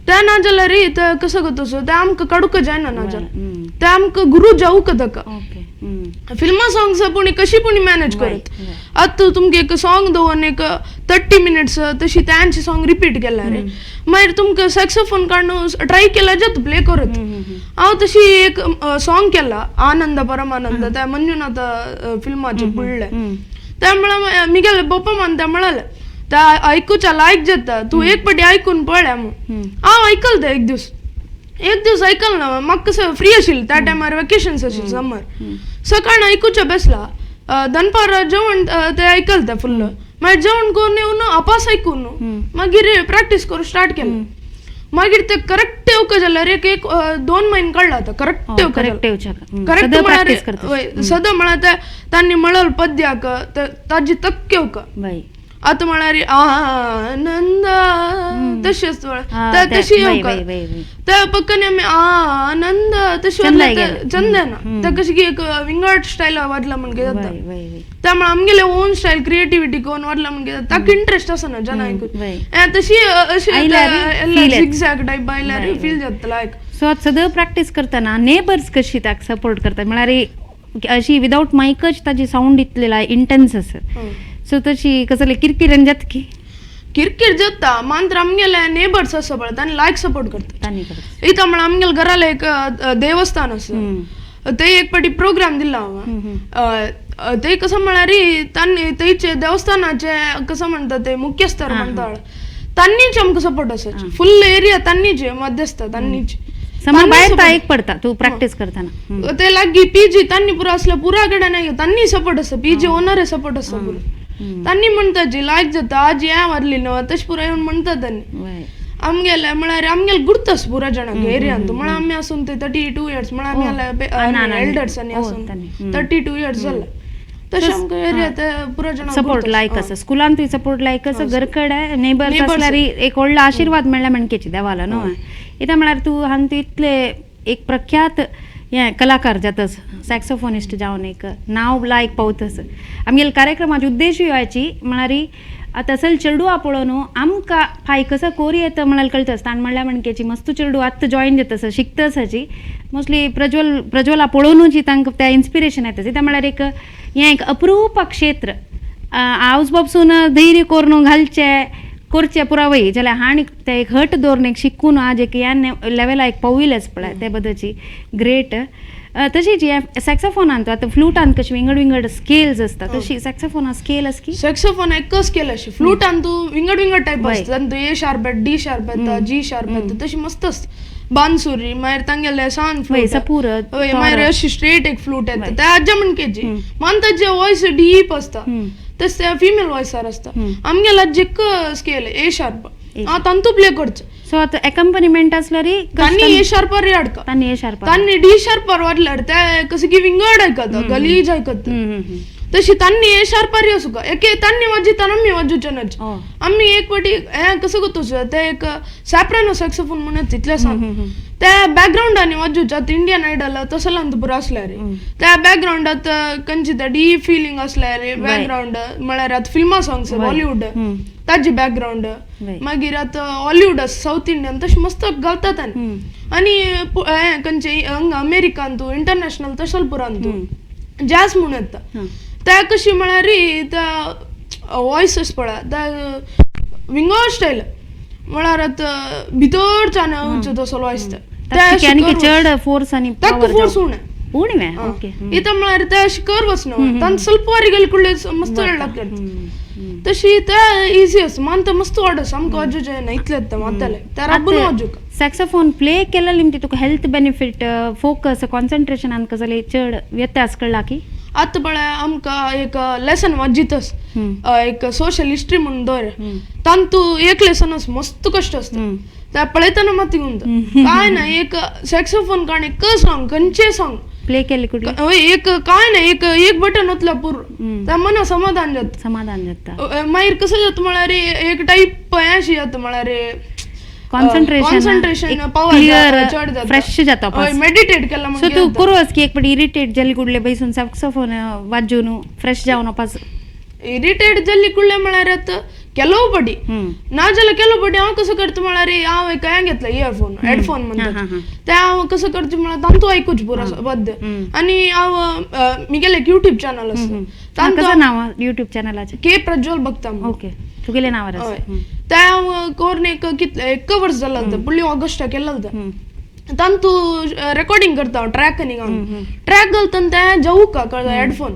त्या ना जाल्यार ते कसं गो तसो ते आमकां काडूंक जायना, ना जाल्यार ते आमकां गुरू जावूंक ताका. फिल्मा सॉंग्स पूण कशी पूण मॅनेज करत. आतां तुमकां एक सॉंग दवरून एक 30 मिनिट्स तशी तांचे सॉंग रिपीट केल्यार मागीर तुमकां सॅक्सोफोन काडून ट्राय केल्यार जाता प्ले करत. हांव तशी एक सॉंग केला आनंद परमानंद त्या मंजुनाथ फिल्माचे पुडले. त्या म्हळ्यार मिगेले पप्पा मान त्या म्हळाले त्या आयकुच्या लायक जाता, तूं एक पाटी आयकून पळय म्हूण. हांव आयकल तें एक दीस, एक दीस आयकल ना, म्हाका कसं फ्री आशिल्लें त्या टायमार, वेकेशन्स आशिल्लें समर. सकाळ आयकुच्या बेसला, दनपार जेवण तें आयकल तें फुल्ल. मागीर जेवण करून येवन अपास आयकून मागीर प्रॅक्टीस करूं स्टार्ट केलें. मागीर ते करेक्ट येवका जाल्यार एक एक 2 म्हयने काडला आतां करेक्ट येवका. करेक्ट म्हळ्यार सदां म्हळ्यार तांणी म्हणल पद्याक ताजी तक्क येवका. आतां म्हळ्यार आनंद तशें आसता, तशी येवका त्या पक्कन आमी आनंद तशें चंद येना. त्या कशें की एक विंगड स्टायल वाजला म्हण जाता. त्यामुळे आमगेले ओन स्टायल क्रिएटिविटी करून वाजला म्हण जाता. ताका इंट्रस्ट आसना जना आयकून तशी अशी झिगझॅग टायप आयल्यार फील जाता लायक. सो आतां सदां प्रॅक्टीस करतना नेबर्स कशी ताका सपोर्ट करता? म्हळ्यार अशी विदावट मायकच ताजी सावंड इतले इंटेन्स आसा, सो तशी कसले किरकिर जाता की? किरकिर जाता मात्र आमगेले नेबर्स आसा पळय तांणी लायक सपोर्ट करता. इथं म्हळ्यार आमगेले घराला एक देवस्थान आसा, ते एक पाटी प्रोग्राम दिला हांवें. ते कसं म्हळ्यार तांणी थंयचे देवस्थानाचे कसं म्हणटा ते मुख्यस्थर म्हणटा तांणीच आमकां सपोर्ट आसा. फुल एरिया तांणीच मध्यस्थ तांणीच. भायर एक पडता तूं प्रॅक्टीस करतना ते लागीं पीजी तांणी पुरो आसल्या पुरा कडेन तांणी सपोर्ट आसा. पीजी ओनर सपोर्ट आसा पुरो. तांणी म्हणटा जी लायक जाता आज हें वारली न्हू तशें पुरो येवन म्हणटा तांणी. आमगेले म्हळ्यार आमगेले गुर्त आसा पुरा जाणांक एरियांत. म्हळ्यार आमी आसून ते 32 इयर्स म्हळ्यार आमी एल्डर्स आनी आसून 32 इयर्स जाले. तशें आमकां एरिया ते पुरा जाणांक सपोर्ट लायक आसा. स्कुलांतूय सपोर्ट लायक आसा, घरकडे नेबर्स आसल्यार एक व्हडलो आशिर्वाद मेळ्ळा म्हणकेची देवालो न्हू. इतें म्हळ्यार तूं हांगा इतले एक प्रख्यात हें कलाकार जातस, सॅक्सोफोनिस्ट जावन एक नांव लायक पावतस. आमगेले कार्यक्रमाची उद्देशूय व्हायची म्हळ्यार आतां असल चेडवां पळोवन आमकां फाय कसो कोरी येता म्हळ्यार कळटा. ताण म्हणल्यार म्हणकेची मस्त चेडूं आत्तां जॉयन जाता शिकता आसाची मोस्टली प्रज्वला पळोवनूच तांकां त्या इन्स्पिरेशन येता. ते म्हळ्यार एक हें एक अप्रूप क्षेत्र आवज बाबसून धैर्य करून घालचें करचें पुरावय जाल्यार हांणी ते एक हट दवरून एक शिकून आज एक ह्या लेवला एक पाविलेच पळय ते बद्दलची ग्रेट. तशीच हे सॅक्सोफोनान आतां फ्लुटान कशी विंगड विंगड स्केल्स आसता तशी सॅक्सोफोना स्केल आसा की? सॅक्सोफोन एकच स्केल अशी, फ्लुटान तूं विंगड विंगड टायप आसता. तातूंत ए शार्प येता, डी शार्प येता, जी शार्प येता, तशी मस्त आसता. बांसुरी मागीर तांगेले सान फ्लूट, मागीर अशी स्ट्रेट एक फ्लूट येता त्या आज्या म्हणकेची मान ताजे वॉयस डीप आसता. तशें ते फिमेल वॉयसार आसता. आमगेले आज्जेक स्केल ए शार्प हांव तांतू प्ले करचें. सो आतां एकम्पनिमेंट आसल्यार तांणी ए शार्पार हाडका, तांणी ए शार्पार, तांणी डी शार्पार वाजल्यार ते कसं की विंगड आयकता, गलीज आयकता. तशी तांणी ए शार्पार वचूका एके तांणी वाजयताना आमी वाजोवचे नाच. आमी एक पाटी हें कसं गो ते एक सॅप्रानो सॅक्सोफोन म्हणून तितलें सांग त्या बॅकग्रावंडांनी वाजोवचें. आतां इंडियन आयडल तसलो पुरो आसल्यार त्या बॅकग्रावंडात खंयची त्या डीप फिलिंग आसल्यार बॅकग्रावंड म्हळ्यार आतां फिल्मां सॉंग्स बॉलिवूड ताजी बॅकग्रावंड, मागीर आतां हॉलिवूड आसा सावथ इंडियन तशें मस्त घालतात. आनी हें खंयचे हांगा अमेरिकान तूं इंटरनॅशनल तसो पुरान तूं जॅज म्हूण येता. त्या कशी म्हळ्यार त्या वॉयस अशें पळय त्या विंगड स्टायल म्हळ्यार आतां भितरच्यान वचो तसो वॉयस चड फोर्स आनी ताका फोर्स उणें उणें. ओके, इथं म्हळ्यार ते अशें कर वचना तांकां ಸ್ವಲ್ಪ वारी गेले कुडले मस्त लागतात. तशी ते इजी आसा मान ते मस्त वाडस आमकां वाजोवचें येना इतलें येता मात्तालें ते राबून वाजूक. सॅक्सोफोन प्ले केल्यार निमती तुका हेल्थ बेनिफीट, फोकस, कॉन्सन्ट्रेशन आनी कसले चड व्यत्यास कळ्ळा की? आतां पळय आमकां एक लेसन वाजितस एक सोशल हिस्ट्री म्हणून दवर तांतू एक लेसन आसा मस्त कश्ट आसता ते पळयतना मात उंत काय ना एक सॅक्सोफोन काण एक सॉंग खंयचें सॉंग प्ले केले कुठले एक काय ना एक एक बटन ओतला पुरो त्या मना समाधान जाता. समाधान जाता. मागीर कसं जाता म्हळ्यार एक टायप हें अशें जाता म्हळ्यार कॉन्सन्ट्रेशन पावर चड जाता, फ्रेश जाता, मेडिटेट केला. सो तू करूस की एक पटी इरिटेट जाली कुडले बैसून सॅक्सोफोन वाजून फ्रेश जावन पास? इरिटेट जाली कुडले म्हळ्यार आतां ಕೆಲವು ಪಡಿ नाजाल्यार ಕೆಲವು पटी हांव कसो करता म्हळ्यार हांव एक हें घेतला इयरफोन हेडफोन म्हणटा ते हांव कसो करता म्हळ्यार तांतू आयकूच पुरो पद्य. आनी हांव म्हगेलें एक युट्यूब चॅनल आसा. तांचो नांव युट्यूब चॅनलाचें? के प्रज्वल भक्ता. ओके, तुगेलें नांवार आसा. ते हांव करून एक कितले एक वर्स जालें, फुडल्या ऑगस्टाक केलें. तांतू रेकॉर्डिंग करता हांव ट्रॅक न्ही घालून ट्रॅक घालतना तें जावूका कळ्ळें हेडफोन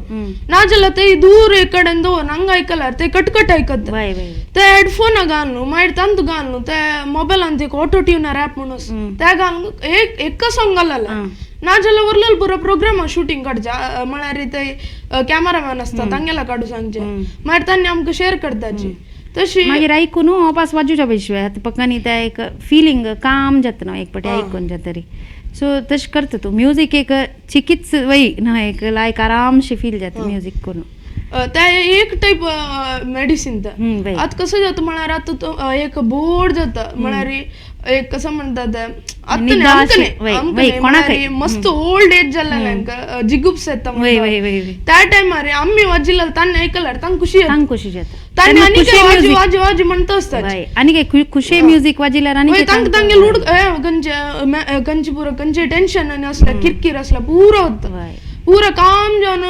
नाजाल्यार ते दूर एक कडेन दवर हांगा आयकल्यार ते कटकट आयकता. ते हेडफोना घालून मागीर तांतू घालून ते मोबायलान एक ऑटो ट्युनर ऍप म्हणून ते घालून एक एक सॉंग घाललें नाजाल्यार उरलें पुरो प्रोग्रामा शुटींग काडचें म्हळ्यार ते कॅमेरामॅन आसता तांगेला काडूं सांगचें मागीर तांणी आमकां शेअर करताची तशी. मागीर आयकून वापस वाजूच्या पेशवे पक्कानी ते एक फिलिंग काम जाता न्हू एक पटी आयकून जातरी. सो तशें करता तूं म्युजीक एक चिकीच वय न्हय एक लायक आरामशें फील जाता म्युजीक करून. ते एक टायप मेडिसीन ते आतां कसं जाता म्हळ्यार आतां एक बोर्ड जाता म्हळ्यार एक कसं म्हणटा ते आतां न्ही मस्त ओल्ड एज जाल्ले जिगुप्स येता त्या टायमार आमी वाजिल्ले तांणी आयकल्यार तांकां खुशी तांकां खुशी जाता. तांणी आनी वाजी वाजी वाजी म्हणटा आसता आनी खुशी म्युजीक वाजिल्यार आनी तांकां तांगे लूड खंयचे खंयचे पुरो खंयचे टेन्शन आनी असलें किरकीर असलें पुरो वता पुरो काम जावन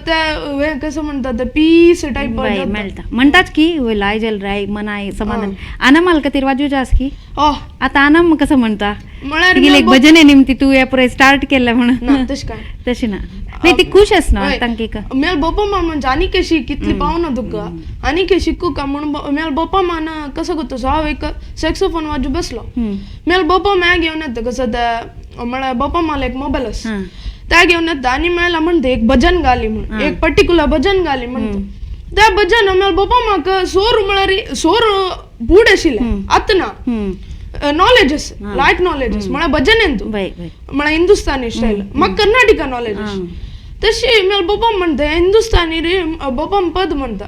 ते कसं म्हणतात ते पीस टायप मेळटा. म्हणटाच की लाय जल राय मनाय समाधान आनम खातीर वाजूच्या आस की आतां आनम कसं म्हणटा म्हळ्यार एक भजन निमती तूं हे पुराय स्टार्ट केलें म्हणून? तशें काय तशें ना, नाही ती खुश आस ना तांकां. मेल बापा मान म्हणजे आनी काय शीक कितली पावना तुका आनी काय शिकू का म्हणून मेल बापा मान कसं करतो हांव एक सॅक्सोफोन वाजू बसलो मेल बापा म्या घेवन येता कसं ते म्हळ्यार बापा माल एक मोबायल आसा त्या घेवन येता आनी मेला म्हणटा एक भजन घाली म्हणून एक पर्टिक्युलर भजन घाली म्हणटा त्या भजन मेल बापा म्हाका सोर म्हळ्यार सोर बूड आशिल्लें आतां ना नॉलेज आसा लायक नॉलेज आसा म्हळ्यार भजन येन तूं म्हळ्यार हिंदुस्तानी स्टायल म्हाका कर्नाटका नॉलेज आसा. तशी मेल बापा म्हणटा हिंदुस्तानी रे बापा पद म्हणटा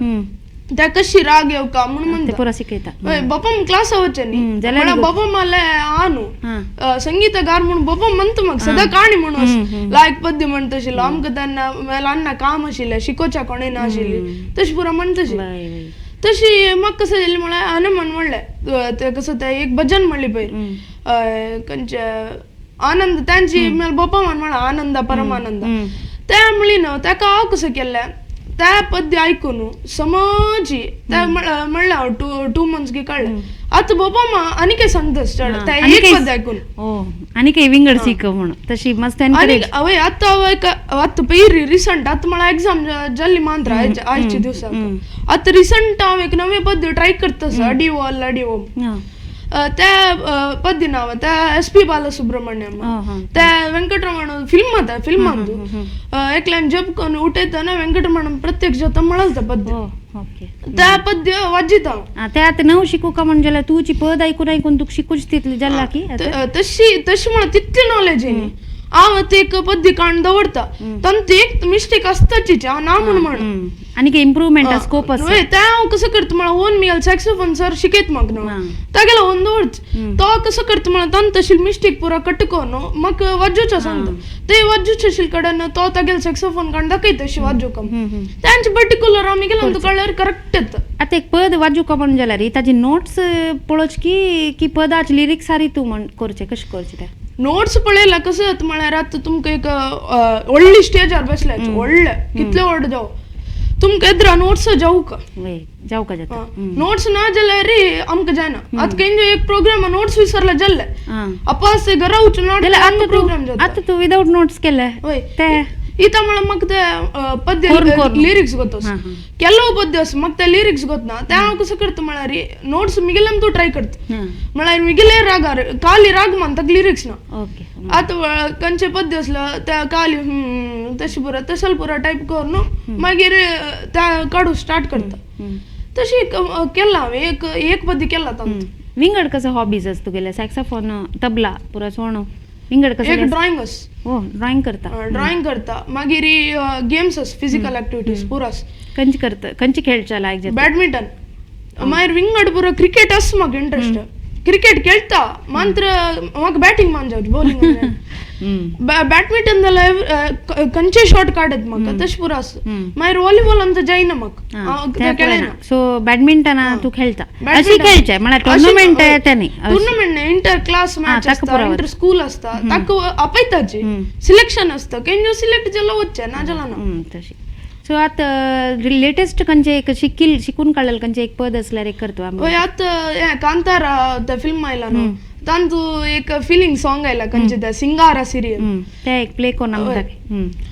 त्या कशी राग येवका म्हणून म्हणटा. बापा क्लास वचचे न्ही म्हळ्यार बापा माले आ न्हू संगीतगार म्हणून बापा म्हणटा म्हाका सदां काणी म्हणून लायक पद्य म्हणटा आशिल्लो आमकां तेन्ना मेल अन्ना काम आशिल्लें शिकोवच्या कोणें ना आशिल्ली तशें पुरो म्हणटा आशिल्लें. तशी म्हाका कसं जालें म्हळ्यार हांवें म्हणलें तें कसं तें एक भजन म्हणली पयर खंयचें आनंद तांची मेल बापा मान म्हणलें आनंद परमानंद तें म्हणली न्हू ताका हांव कसं केल्लें त्या पद्य आयकून समजी त्या म्हणलें हांव टू मंथ्स गी काडलें. आतां बाबा मा आनी काय सांगता चड त्या एक पद्य आयकून आनी काय विंगड शिक म्हणून तशी मस्त. आनी हय आतां हांव एक आतां पयर रिसंट आतां म्हळ्यार एग्जाम जाल्ली मांद्रा आयच्या दिवसाक आतां रिसंट हांव एक नवें पद्य ट्राय करता आसा अडी वॉल अडी ओम त्या पद्य नांव त्या एस पी बालसुब्रमण्यम त्या वेंकटरमण फिल्म आतां फिल्मांतू एकल्यान जप करून उठयतना वेंकटरमण प्रत्यक्ष जाता म्हणल त्या पद्य त्या पद्य वाजिता हांव. ते आतां नव शिकू का म्हणजे तुजी पद आयकून आयकून तुका शिकूच तितली जाला की तशी तशी म्हणल्यार तितली नॉलेज न्ही हांव आतां एक पद्य काडून दवरता तांतूं एक मिस्टेक आसताच हांव ना म्हूण म्हण आनी इम्प्रुवमेंट स्कोप आसा. हय तें हांव कसो करता म्हळ्यार ओन मिगेल सॅक्सोफोन सर शिकयत म्हाका न्हू तागेलो ओन दवरच तो कसो करता म्हळ्यार तांतूं तशी मिस्टेक पुरो कट करून म्हाका वाजोवचें सांगता ते वाजोवचे आशिल्ले कडेन तो तागेलो सॅक्सोफोन काडून दाखयता अशी वाजोवंक तांचे पर्टिक्युलर हांव मिगेल्यान कळ्ळ्यार करेक्ट येता. आतां एक पद वाजूंक म्हण जाल्यार ताजी नोट्स पळोवचे की की पदाचे लिरिक्स आरी तूं म्हण करचें कशें करचें तें? नोट्स पळयला कसं जाता म्हळ्यार आतां तुमकां एक व्हडली स्टेजार बसल्या व्हडलें कितलें व्हड जावं तुमकां एदरा नोट्स जावका जावका जाता नोट्स ना जाल्यार आमकां जायना. आतां खंयचो एक प्रोग्राम नोट्स विसरले जाल्ले अपास घरा वचून प्रोग्राम जाता. आतां तूं विदावट नोट्स केले हय ते इता म्हळ्यार म्हाका ते पद्य लिरिक्स ಗೊತ್ತ, ಕೆಲವು ಪದ್ಯ म्हाका ते लिरिक्स ಗೊತ್ತ. ते हांव कसो करता म्हळ्यार नोट्स मिगेले तूं ट्राय करता म्हळ्यार मिगेले रागार काली राग मान ताका लिरिक्स ना. आतां खंयचे पद्य आसलो त्या काली तशें पुरो तशें पुरो टायप करून मागीर त्या काडू स्टार्ट करता. तशें केलां हांवें एक एक पद्य केलां तांतूं. विंगड कसो हॉबीज आस तुगेले? सॅक्सोफोन, तबला, पुरो सोणो, विंगड कसो? एक ड्रॉइंग आस. ओ ड्रॉइंग करता? ड्रॉइंग करता. मागीर गेम्स आस, फिजिकल एक्टिविटीज पुरो आस. खंयचे करता, खंयचे खेळचे लायक जाता? बॅडमिंटन. मागीर विंगड पुरो क्रिकेट आस म्हाका इंट्रस्ट. क्रिकेट खेळटा मात्र म्हाका बॅटींग मान जावची, बॉलिंग. बॅडमिंटन जाल्यार खंयचे शॉट काडत म्हाका तशें पुरो आसा. मागीर व्हॉलीबॉल आमचो जायना म्हाका, खेळना. सो बॅडमिंटन तूं खेळटा? अशी खेळचे म्हळ्यार टुर्नामेंट ते न्ही? टुर्नामेंट न्ही, इंटर क्लास मॅच आसता, इंटर स्कूल आसता, ताका आपयताची सिलेक्शन आसता, केन्ना सिलेक्ट जाल्यार वचचें, ना जाल्यार ना. तशें. सो आतां लेटेस्ट खंयचें एक शिकील शिकून काडलेलें खंयचें एक पद आसल्यार एक करतो आमी? हय, आतां हें कांतारा ते फिल्म आयला न्हू, तांतू एक फिलिंग सॉंग आयला खंयचें तें सिंगारा सिरियल, तें एक प्ले कोन्न आमकां दाखय.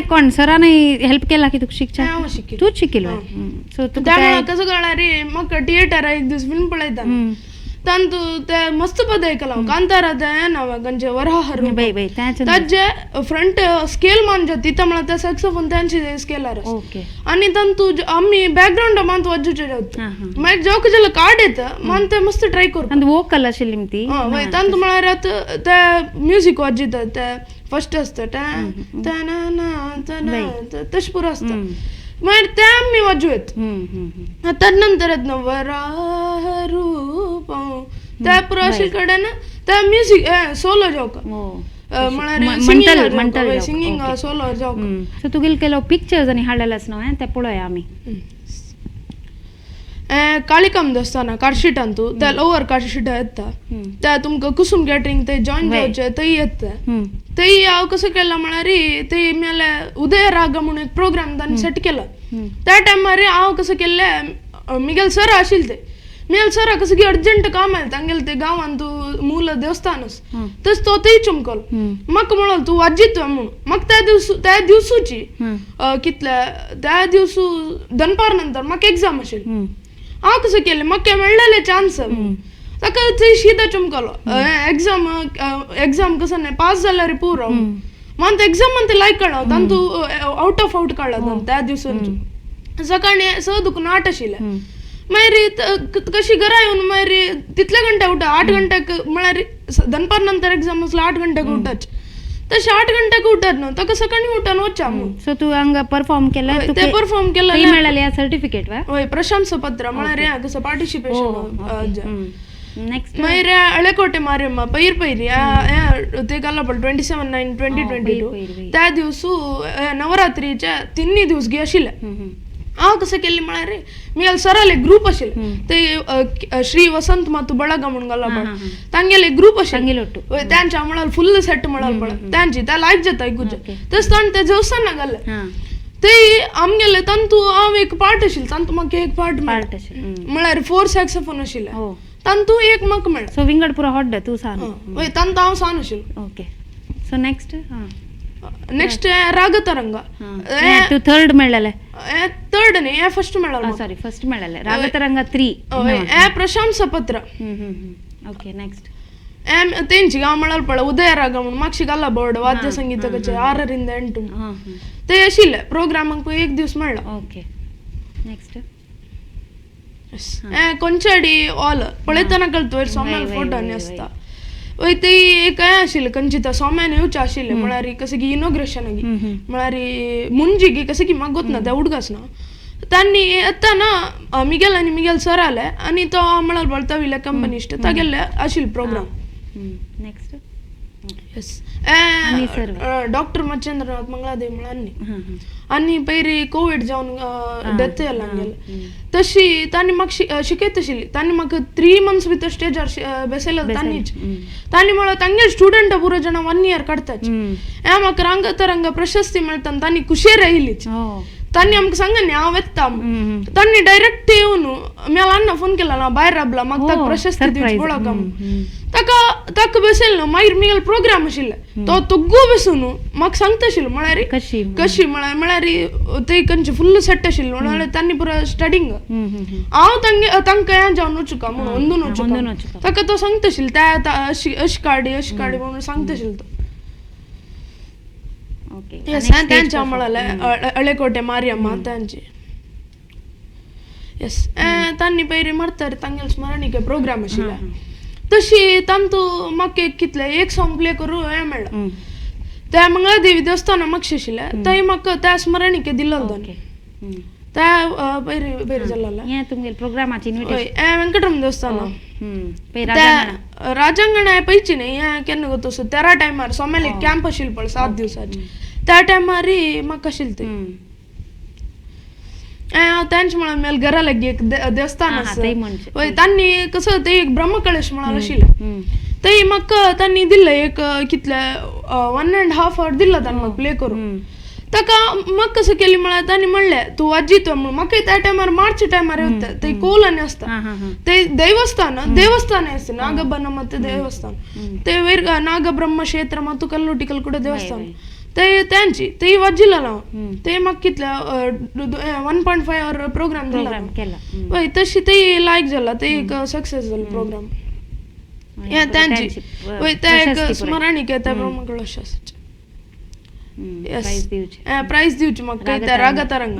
कोण सरान हेल्प केला की तुका शिकच्या? हांव शिकिल्लें. तूंच शिकिल्लो? सो तुका त्या कसो कळ्ळा रे, म्हाका थिएटरा एक दीस फिल्म पळयता तांतू ते मस्त पद आयकलां हांव, कांतारा तें ना खंयचें वराह बाय बाय ताजे फ्रंट स्केल मान जाता तिता म्हळ्यार ते सॅक्सोफोन तांचे स्केलार ओके, आनी तांतू आमी बॅकग्रावंड मान वाजोवचें जाता, मागीर जेवक जाल्यार कार्ड येता मान ते मस्त ट्राय करू. आनी वोकल आशिल्ली ती? हय, तांतू म्हळ्यार आतां ते म्युजीक वाजयता ते फर्स्ट आसता टा ना ना ना तशें पुरो आसता, मागीर ते आमी वाजोवं येता. तर नंतर येता वराह रूपम त्या पुरो अशे कडेन त्या म्युजीक सोलो जावका म्हळ्यार सिंगींग सोलो जावका. सो तुगेले केलो पिक्चर्स आनी हाडलेले आसा न्हू, ते पळोवया आमी. काळिकाम देवस्थाना कार्शिटांतू त्या लोवर कार्शिटा येता, त्या तुमकां कुसुम कॅटरींग थंय जॉयन जावचें थंय येता. थंय हांव कसो केलां म्हळ्यार थंय मेले उदय राग म्हणून एक प्रोग्राम तांणी सेट केला. त्या टायमार हांव कसो केल्लें, मिगेल सर आशिल्ले ते, मिगेल सरा कसं की अर्जंट काम आयलें तांगेलें ते गांवांत तूं मूल देवस्थान आसा तशें तो थंय चमकलो, म्हाका म्हणलो तूं वाजयत म्हणून. म्हाका त्या दिवस त्या दिवसूची कितले त्या दिवसू दनपार नंतर म्हाका एग्जाम आशिल्ली. हांव कसो केलें म्हाका मेळ्ळेलें चान्स ताका थंय शीदा चमकलो एग्जाम एग्जाम कसो न्ही पास जाल्यार पुरो मात एग्जाम ते लायक काडलो तांतू आउट ऑफ आउट काडला त्या दिवसान सकाळी स दुखून 8 आशिल्लें. मागीर कशी घरा येवन मागीर तितले घंटे उठा 8 घंट्याक म्हळ्यार दनपार नंतर एग्जाम आसलो 8 घंट्याक उठच तशें 8 घंट्याक उठत न्हू ताका सकाळी उठून वचा. सो तू हांगा परफॉर्म केलं ते परफॉर्म केलं मेळ्ळें सर्टिफिकेट वा? हय प्रशंसा पत्र म्हळ्यार कसं पार्टिसिपेशन. नेक्स्ट मागीर अळेकोटे मारियम्मा पैर पैर ते घाला पड 27/9/2022 त्या दिवसू नवरात्रीच्या 3 दिवस गे आशिल्ले. हांव कसं केल्लें म्हळ्यार मी सराले ग्रुप आशिल्ले ते श्री वसंत मातू बळग म्हणून घाला पड तांगेले ग्रुप आशिल्ले त्यांच्या म्हळ्यार फुल सेट म्हळ्यार पड त्यांची त्या लायक जाता ऐकूचे तशें ताणें ते देवस्थाना घाले ते आमगेले तांतू हांव एक पार्ट आशिल्लें तांतू म्हाका एक पार्ट म्हळ्यार 4 सॅक्सोफोन आशिल्ले तांतू एक म्हाका मेळ्ळें. सो विंगड पुरो हॉट तूं सान. हय तांतू हांव सान आशिल्लें. Okay so next next Ragatarang तू थर्ड मेळ्ळेलें. थर्ड न्ही हे फर्स्ट मेळ्ळें. सॉरी फर्स्ट मेळ्ळेलें रागतरंग 3. हे प्रशंसा पत्र. ओके नेक्स्ट तेंची हांव म्हळ्यार पळय उदय राग म्हणून मागशी घाला बोर्ड वाद्य संगीत कचेरी 6 ರಿಂದ 8 ते आशिल्ले प्रोग्रामाक एक दीस मेळ्ळो. ओके नेक्स्ट ಕೊಂಚಾಡಿ ಆಲ್ पळयतना कळतो वयर सोम्यान फोटो आनी आसता. वय ते एक हें आशिल्लें कंचिता सोम्यान येवचें आशिल्लें म्हळ्यार कशें की इनॉग्रेशन गी म्हळ्यार मुंजी गी कशें की म्हाका गोत ना त्या उडगास ना तांणी येतना मिगेल आनी मिगेल सर आले आनी तो म्हळ्यार बळताविले कंपनिस्ट तागेले आशिल्ले programme. Next is doctor Machhindranath Mangaladevi म्हळ्यार आनी पयरी कोवीड जावन डेथ जालें आमगेलें तशी तांणी म्हाका शिकयत आशिल्ली. तांणी म्हाका 3 मंथ्स भितर स्टेजार बसयलें तांणीच. तांणी म्हळ्यार तांगेले स्टुडंट पुरो जाणां 1 इयर काडटाच हें म्हाका रंगतरंग प्रशस्ती मेळटा तांणी खुशेर आयलीच. तांणी आमकां सांगलें न्ही हांव येता तांणी डायरेक्ट येवन म्हाका अण्णा फोन केला ना भायर राबला म्हाका ताका प्रशस्ती दिवची पळोवका म्हूण ताका ताका बसयलें न्हू. मागीर मिगेलो प्रोग्राम आशिल्ले तो तोग्गो बसून म्हाका सांगता आशिल्लो म्हळ्यार कशी म्हळ्यार म्हळ्यार ते खंयचे फुल्ल सेट आशिल्लो म्हळ्यार तांणी पुरो स्टडिंग हांव तांगे तांकां हें जावन वचुका म्हणून अंदून वचुका ताका तो सांगता आशिल्लो त्या अशी अशी काडी अशी काडी म्हणून सांगता आशिल्लो तो. एस त्यांच्या म्हळ्यार अळेकोटे मारियम्मा त्यांची. एस तांणी पयरी मरतार तांगेले स्मरणिके प्रोग्राम आशिल्ले तशी तांतू म्हाका एक कितलें एक सॉंग प्ले करूं हें मेळ्ळें त्या मंगळादेवी देवस्थाना मागशे आशिल्लें थंय म्हाका त्या स्मरणिके दिल्लो तांणी त्या पयरी पयरी जाल्लो तुमगेले प्रोग्रामाची हय वेंकटरमण देवस्थान त्या राजांगण हांवें पयची न्ही हें केन्ना गो तसो तेरा टायमार सोमेल एक कॅम्प आशिल्लो पळय 7 दिवसाचे त्या टायमार म्हाका आशिल्लें थंय. हांव तेंच म्हळ्यार मेल घरा लागीं एक देवस्थान आसा हय तांणी कसो ते एक ब्रह्मकळश म्हळ्यार आशिल्लें थंय म्हाका तांणी दिल्लें एक कितले 1.5 our दिल्लो तांणी म्हाका प्ले करूंक. ताका म्हाका कसं केली म्हळ्यार तांणी म्हणलें तूं वाजयत म्हणून म्हाका त्या टायमार मार्च टायमार येता थंय कोल आनी आसता ते देवस्थान देवस्थान आसता नागबन ಮತ್ತು ದೇವಸ್ಥಾನ ते वयर नागब्रह्म क्षेत्र ಮತ್ತು ಕಲ್ಲುಟಿಕಲ್ ಕೂಡ ದೇವಸ್ಥಾನ ते त्यांची ते वाजिल्लो हांव ते म्हाका कितले 1.5 our programme दिला हय तशी ते लायक जाला ते एक सक्सेस जालो प्रोग्राम हें त्यांची हय ते एक स्मरणीक त्या ब्रह्मकळश एस प्रायज दिवची म्हाका त्या रागतरंग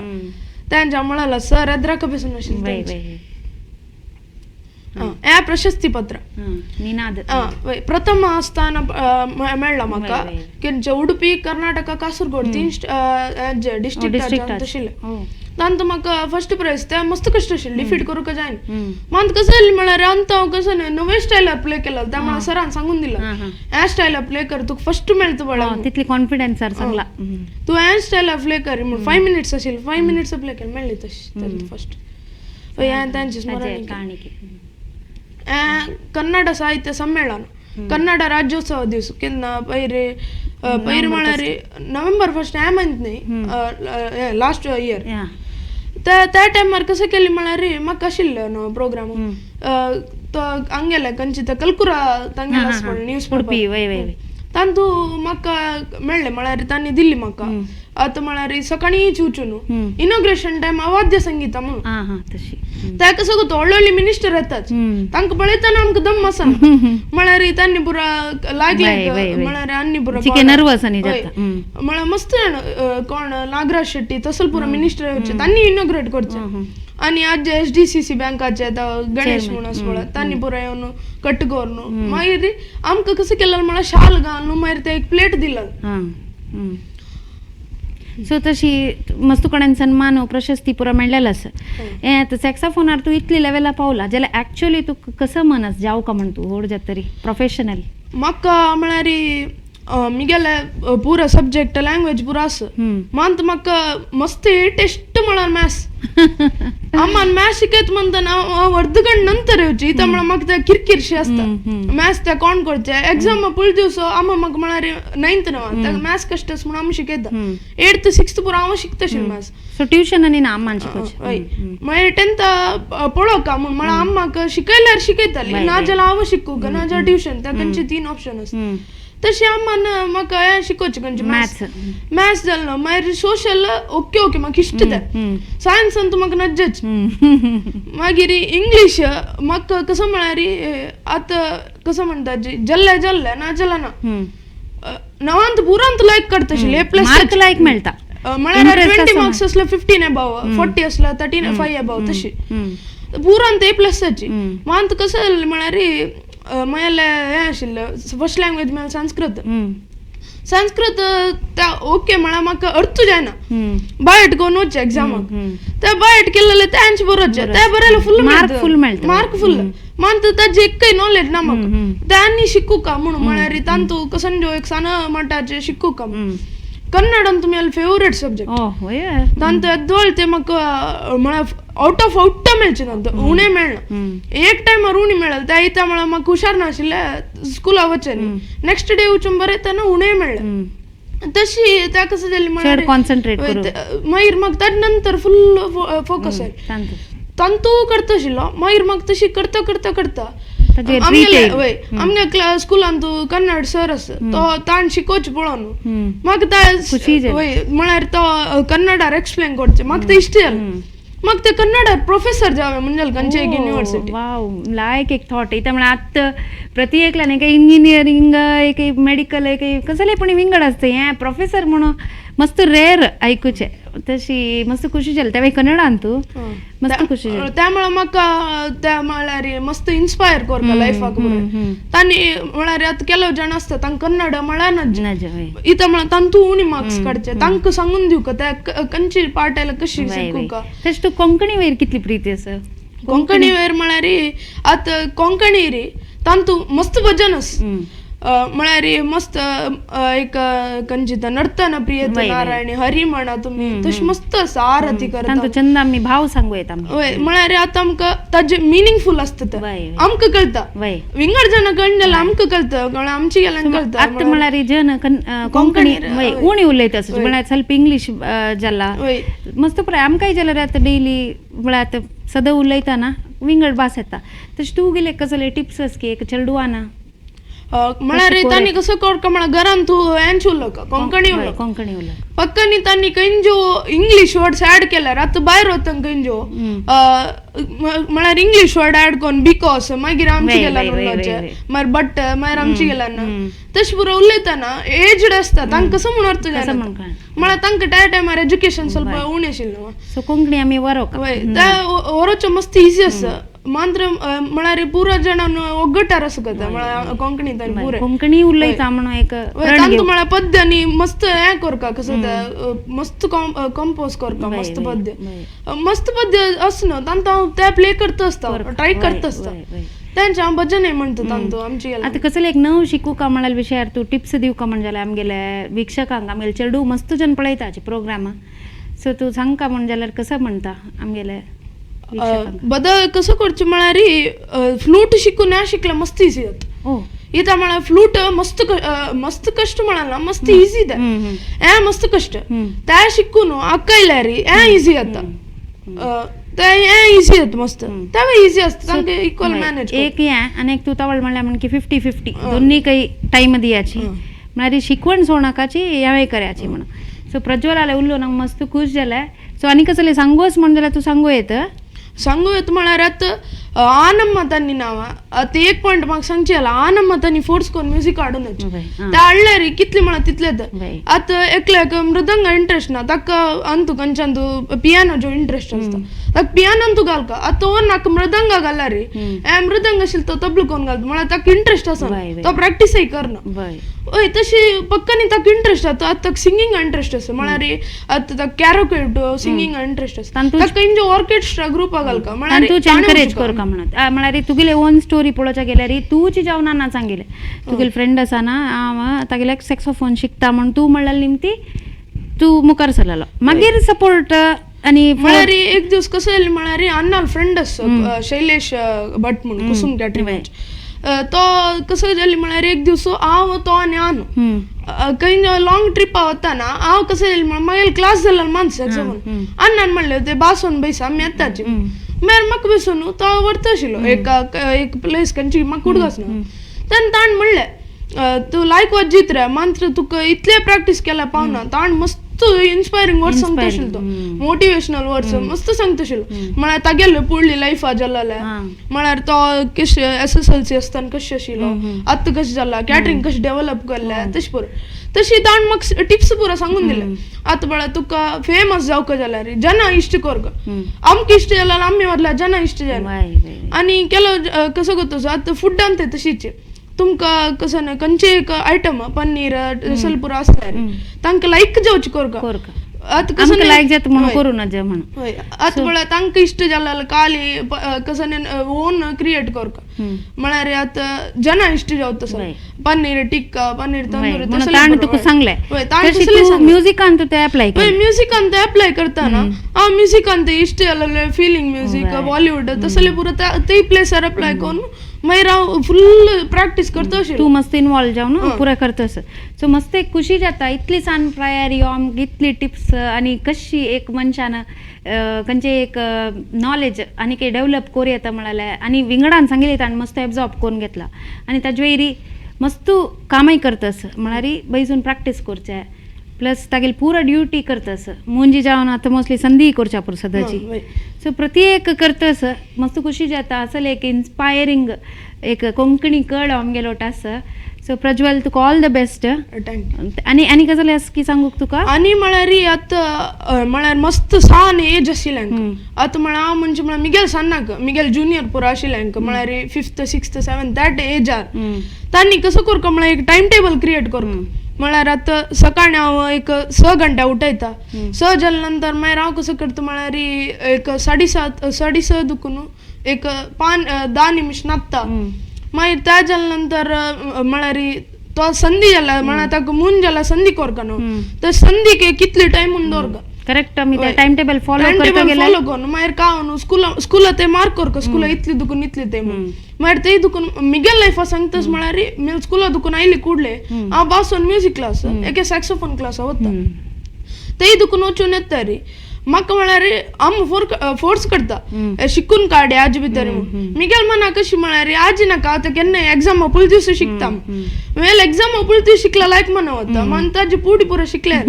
त्यांच्या म्हळाला सर एद्राक बसून आशिल्लें. हें प्रशस्ती पत्र निनाद प्रथम स्थान मेळ्ळा म्हाका किंचे उडुपी कर्नाटक कासरगोड 3 डिस्ट्रिक्ट आशिल्लें तांतू म्हाका फर्स्ट प्रायज ते मस्त कश्ट आशिल्लें डिफीट करूंक जायना मात कसं जालें म्हळ्यार अंत हांव कसं न्हय नवे स्टायलार प्ले केलो त्या म्हाका सरान सांगून दिलो ह्या स्टायलार प्ले कर तुका फर्स्ट मेळटा पळय तितली कॉन्फिडन्स सांगला तूं ह्या स्टायलार प्ले कर म्हणून 5 मिनिट्स आशिल्लें 5 मिनिट्स प्ले केलें मेळ्ळी तशी फर्स्ट. हय हांवें तांची स्मरणिका. कन्नड साहित्य सम्मेळन कन्नड राज्योत्सव दिवस केन्ना पयर पयर म्हळ्यार नोव्हेंबर 1 ह्या मंथ न्ही लास्ट इयर त्या त्या टायमार कसं केलें म्हळ्यार म्हाका आशिल्लो न्हू प्रोग्राम तो हांगेले खंयचे कलकुरा तांगेले आसा न्यूज पेपर तांतू म्हाका मेळ्ळें म्हळ्यार तांणी दिल्ली म्हाका आतां म्हळ्यार सकाळींच वचून इनॉग्रेशन टायम वाद्य संगीता म्हणून आं हां तशी. ताका सगळं व्हडले व्हडले मिनिस्टर येतात, तांकां पळयतना आमकां दम आसा म्हळ्यार तांणी पुरा लागले म्हळ्यार आनी पुरा नर्वस आनी जाता म्हळ्यार मस्त जाण कोण नागराज शेट्टी तसले पुरा मिनिस्टर येवचे तांणी इनॉग्रेट करचे. आनी आज HDCC बँकाचे गणेश म्हणून आसा पळय तांणी पुरा येवन कट करून मागीर आमकां कसं केलें म्हळ्यार शाल घालून मागीर ते एक प्लेट दिलं. सो तशी मस्त कडेन सन्मान प्रशस्ती पुरा मेळ्ळेलें आसा. हें आतां सॅक्साफोनार तूं इतली लेवला पावला जाल्यार एक्चुअली तूं कसं मनस जावं का म्हण तूं व्हड जात तरी प्रोफेशनल? म्हाका म्हळ्यार मिगेले पुरा सब्जेक्ट लँग्वेज पुरा आसा मात म्हाका मस्त टेस्ट म्हळ्यार मॅथ्स. अम्मान मॅथ्स शिकयत म्हणतना हांव अर्द गंट नंतर येवची इथं म्हळ्यार म्हाका ते किरकिरशी आसता मॅथ्स ते कोण करचे एग्जाम पयले दिवस आमा म्हाका म्हळ्यार नायन्थ न्हू ताका मॅथ्स कश्ट आसा म्हणून आमी शिकयता एड्थ सिक्स्थ पुरा हांव शिकता मॅथ्स. सो ट्युशन आनी ना अम्मान शिकोवचें. हय मागीर टेंथ पळोवका म्हूण म्हळ्यार अम्माक शिकयल्यार शिकयताली ना जाल्यार हांव शिकूंक ना जाल्यार ट्युशन तांचे 3 ऑप्शन आसता. तशें अम्मान म्हाका हें शिकोवचें खंयचें मॅथ्स मॅथ्स जालें मागीर सोशल ओके ओके म्हाका इश्ट तें सायन्स अंतू म्हाका नज्जच. मागीर इंग्लीश म्हाका कसं म्हळ्यार आतां कसं म्हणटा जल्ले जल्ले ना जाल्यार ना नवांत पुरांत लायक करता आशिल्लें ए प्लस मार्क लायक मेळटा म्हळ्यार 20 मार्क्स असले 15 एबाव 40 असले 35 एबाव तशी पुरांत ए प्लसाची. मात कसं म्हळ्यार म्हळ्यार हें आशिल्लें फर्स्ट लँग्वेज म्हळ्यार संस्कृत. संस्कृत त्या ओके म्हळ्यार म्हाका अर्थ जायना बायट करून वचचें एग्जामाक ते बायट केलेले तेंच बरोवचें ते बरयलें फूल मार्क फूल मेळटा मार्क फूल मात ताजें एकय नॉलेज ना म्हाका ते आनी शिकूका म्हणून म्हळ्यार तांतू कसंजो एक सान मठाचें शिकूका. कन्नड अंतू म्हगेलें फेवरेट सब्जेक्ट तांतू येदोळ ते म्हाका म्हळ्यार आवट ऑफ आवट मेळचें ना उणें मेळना एक टायमार उणें मेळ्ळें त्या इता म्हळ्यार म्हाका हुशार नाशिल्लें स्कुला वचचें न्ही नेक्स्ट डे वचून बरयतना उणें मेळ्ळें तशी त्या कसं जालें म्हळ्यार कॉन्सन्ट्रेट मागीर म्हाका ताजे नंतर फूल फोकस जालें तांतू करता आशिल्लो मागीर म्हाका तशी करता करता करता आमगेले वय आमगे स्कुलान तूं कन्नड सर आसा तो ताण शिकोवचें पळोवन म्हाका ते वय म्हळ्यार तो कन्नडार एक्सप्लेन करचें म्हाका तें इश्ट जालें म्हाका ते कन्नडार प्रोफेसर जावे म्हणजे खंयचे एक युनिवर्सिटी. वाव लायक एक थॉट इथं म्हळ्यार आतां प्रति एकल्यान एक इंजिनियरींग एक मेडिकल एक कसलें पण विंगड आसता हें प्रोफेसर म्हणून मस्त रेर आयकुचें तशी मस्त खुशी जाली तें कन्नडान तूं मस्त खुशी जाली त्यामुळे म्हाका त्या म्हळ्यार मस्त इन्स्पायर करता लायफाक तांणी म्हळ्यार आतां ಕೆಲವು जण आसता तांकां कन्नड म्हळ्यार नज इथं म्हळ्यार तांतू उणी मार्क्स काडचे तांकां सांगून दिवका त्या खंयची पार्ट आयला कशी शिकूका. तशें तूं कोंकणी वयर कितली प्रिती आसा? कोंकणी वयर म्हळ्यार आतां कोंकणी रे तांतू मस्त भजन आसा म्हळ्यार मस्त एक खंयची नर्तन प्रिय नारायणी हरी म्हणा तुमी तशें मस्त आसा आरती करता चंद आमी भाव सांगू येता वय म्हळ्यार आतां आमकां ताजें मिनींगफूल आसता तें आमकां कळटा विंगड जाणां कळना जाल्यार आमकां कळटा आमची गेल्यान कळटा. आतां म्हळ्यार जन कोंकणी उणी उलयता म्हळ्यार ಸ್ವಲ್ಪ इंग्लीश जाला मस्त पुराय आमकांय जाल्यार आतां डेली म्हळ्यार आतां सदां उलयतना विंगड भास येता. तशें तूं गेले कसले टिप्स की एक चेडवाना म्हळ्यार तांणी कसं करका म्हळ्यार घरान तूं हेंच उलोवका कोंकणी उलोवका कोंकणी उलोवका पक्कानी तांणी खंयच्यो इंग्लीश वर्ड्स ऍड केल्यार आतां भायर वता खंयच्यो म्हळ्यार इंग्लीश वर्ड ऍड करून because मागीर आमचे गेल्यान उलोवचें मागीर बट मागीर आमचे गेल्यान तशें पुरो उलयतना एज्ड आसता तांकां कसो म्हूण अर्थ जायना म्हळ्यार तांकां त्या टायमार एज्युकेशन ಸ್ವಲ್ಪ उणें आशिल्लें. सो कोंकणी आमी वरोवका वय त्या वरोवचें मस्त इजी आसा मात्र म्हळ्यार पुरा जाणां ಒಗ್ಗಟ್ಟಾರ ಸುಗತ म्हळ्यार कोंकणी पुरे कोंकणी उलयता म्हणून एक तांतू म्हळ्यार पद्य आनी मस्त हें करका कसं मस्त कंपोज करका मस्त पद्य मस्त पद्य आसना तांतू हांव ते प्ले करता आसता ट्राय करता आसता तेंचे हांव भजनय म्हणटा तांतू आमचे आतां कसलें एक नव शिकूका म्हळ्यार विशयार तूं टिप्स दिवका म्हण जाल्यार आमगेले वीक्षकांक आमगेले चेडूं मस्त जन पळयता प्रोग्रामा सो तूं सांगका म्हण जाल्यार कसं म्हणटा आमगेले बदल कसं करचें म्हळ्यार फ्लूट शिकून हें शिकलें मस्त इजी जाता इथं म्हळ्यार फ्लूट मस्त मस्त कश्ट म्हळ्यार मस्त इजी तें हें मस्त कश्ट तें शिकून आकयल्यार हें इजी जाता तें हें इजी जाता मस्त तें इजी आसता तांकां इक्वल मॅनेज एक हें आनी एक तूं तवळ म्हणल्यार म्हण की 50-50 दोन्ही काही टायम दियाची म्हळ्यार शिकवण सोडनाकाची हेंय करायची म्हणून. सो प्रज्वलाले उलोवन हांव मस्त खूश जालें. सो आनी कसलें सांगूच म्हण जाल्यार तूं सांगू येता. सांगू येता म्हळ्यार आतां आनम्मा तांणी नांव आतां एक पॉयंट म्हाका सांगचें जाल्यार आनम्मा तांणी फोर्स करून म्युजीक हाडूनच ते हाडल्यार कितले म्हळ्यार तितलेच. आतां एकल्याक मृदंगा इंट्रस्ट ना, ताका अंतू खंयच्यान तूं पियानो जो इंट्रस्ट आसता ताका पियानोन तूं घालका. आतां तो नाका मृदंगा घाल्यार हे मृदंग आशिल्लो तो तबलो करून घालता म्हळ्यार ताका इंट्रस्ट आसा, तो प्रॅक्टीसय करना. हय तशी पक्कानी ताका इंट्रस्ट आसा. आतां ताका सिंगींग इंट्रस्ट आसा म्हळ्यार आतां ताका कॅरोके सिंगींग इंट्रस्ट आसा, ताका इंजो ऑर्केस्ट्रा ग्रुपा घालका म्हळ्यार एनकरेज करका म्हणत. म्हळ्यार तुगेले ओन स्टोरी पळोवच्या गेल्यार तूंच जावन ना सांगिलें तुगेले फ्रेंड आसा ना हांव तागेले सॅक्सोफोन शिकता म्हण तूं म्हणल्यार निमती तूं मुखार सरलो मागीर सपोर्ट. आनी म्हळ्यार एक दीस कसो येयलें म्हळ्यार अन्नाल फ्रेंड आसा शैलेश भट म्हणून कुसुम कॅटरिंग, तो कसो जालें म्हळ्यार एक दीस हांव तो आनी आनु खंय लॉंग ट्रिपा वतना हांव कसं जालें म्हळ्यार मागीर क्लास जालो मानस सॅक्सोफोन अण्णान म्हणलें ते बासून बैस आमी येताची. मागीर म्हाका बसून तो व्हरता आशिल्लो एक एक प्लेस खंयची म्हाका उडगास ना. तेन्ना ताणें म्हणलें तूं लायक वाजीत रे मात्र तुका इतलें प्रॅक्टीस केल्या पावना. ताणें मस्त इन्स्पायरींग वर्ड्स सांगता आशिल्लो, तो मोटिवेशनल वर्ड्स मस्त सांगता आशिल्लो. म्हळ्यार तागेले पुडली लायफा जाल्ले म्हळ्यार तो कशें SSLC आसतना कशें आशिल्लो, आतां कशें जाला, कॅटरींग कशें डेवलप केल्लें तशें पुरो. तशी ताणें म्हाका टिप्स पुरो सांगून दिले. आतां पळय तुका फेमस जावका जाल्यार जना इश्ट करका, आमकां इश्ट जाल्यार आमी व्हरल्यार जना इश्ट जायना. आनी केलो कसो करता आतां फुडान ते तशीच तुमकां कसो न्हय खंयचे एक आयटम पनीर तसले पुरो आसल्यार तांकां लायक जावचें करका. आतां कसो लायक जाता म्हणून करूं नज म्हणून. हय आतां पळय तांकां इश्ट जाल्यार काली कसो न्हय ओन क्रिएट करका म्हळ्यार आतां जना इश्ट जावता तसो पनीर टिक्का पनीर तंदुरी तसलें तुका सांगलें. म्युजिकान तूं तें एप्लाय हय म्युजिकान तें एप्लाय करतना हांव म्युजिकान तें इश्ट जालें फिलींग म्युजीक बॉलिवूड तसलें पुरो ते प्लेसार एप्लाय करून मागीर हांव फुल प्रॅक्टीस करता आशिल्लें. तूं मस्त इनवॉल्व जावन पुरो करता. सो मस्त एक खुशी जाता इतली सान प्रायर यो आमकां इतली टिप्स आनी कशी एक मनशान खंयचे एक नॉलेज आनी डेवलप करूं येता म्हळ्यार आनी विंगडान सांगिल्लें ताणें मस्त एब्जॉर्ब करून घेतला आनी ताजे वयरी मस्त कामय करतस म्हळ्यार बैसून प्रॅक्टीस करचें प्लस तागेली पुरो ड्युटी करतस मुंजी जावन आतां मोस्टली संदी करच्या पुरो सदांची. सो प्रत्येक करतस मस्त खुशी जाता असले एक इन्स्पायरींग एक कोंकणी कळ आमगेलो आसा. सो प्रज्वल तुका ऑल the best. आनी आनी कसलें आसा की सांगूक तुका? आनी म्हळ्यार आतां म्हळ्यार मस्त सान एज आशिल्लें आतां म्हळ्यार हांव म्हणजे म्हळ्यार मिगेल सान्नाक मिगेल ज्युनियर पुरो आशिल्लें म्हळ्यार 5th 6th 7th that एजार तांणी कसो करका म्हळ्यार एक टायम टेबल क्रिएट करका. म्हळ्यार आतां सकाळी हांव एक 6 घंट्या उठयता, 6 जाल्या नंतर मागीर हांव कसो करता म्हळ्यार एक 7:30 6:30 दुखून एक 5-10 निमिश न्हाता. मागीर त्या जाल्या नंतर म्हळ्यार तो संदी जाल्या म्हळ्यार ताका मून जाल्यार संदी करका न्हू तर संदीक कितले टायम म्हूण दवरका. करेक्ट आमी ते टायम टेबल फॉलो करता गेल्यार फॉलो करून मागीर काय न्हू स्कुला ते मार्क करका स्कुला इतली दुखून इतली ते म्हणून मागीर ते दुखून मिगेल लायफा सांगताच म्हळ्यार मिल स्कुला दुखून आयली कुडले हांव बासून म्युजीक क्लास एके सॅक्सोफोन क्लास वता तेय दुखून वचून येता रे. म्हाका म्हळ्यार आम फोर्स करता शिकून काड आजी भितर म्हणून. मिगेल मना कशी म्हळ्यार आजी नाका आतां केन्ना एग्जाम पयलीं दिवस शिकता वेल एग्जाम पयलीं दीस शिकला लायक मना वता मन ताजी पुडी पुरो शिकल्या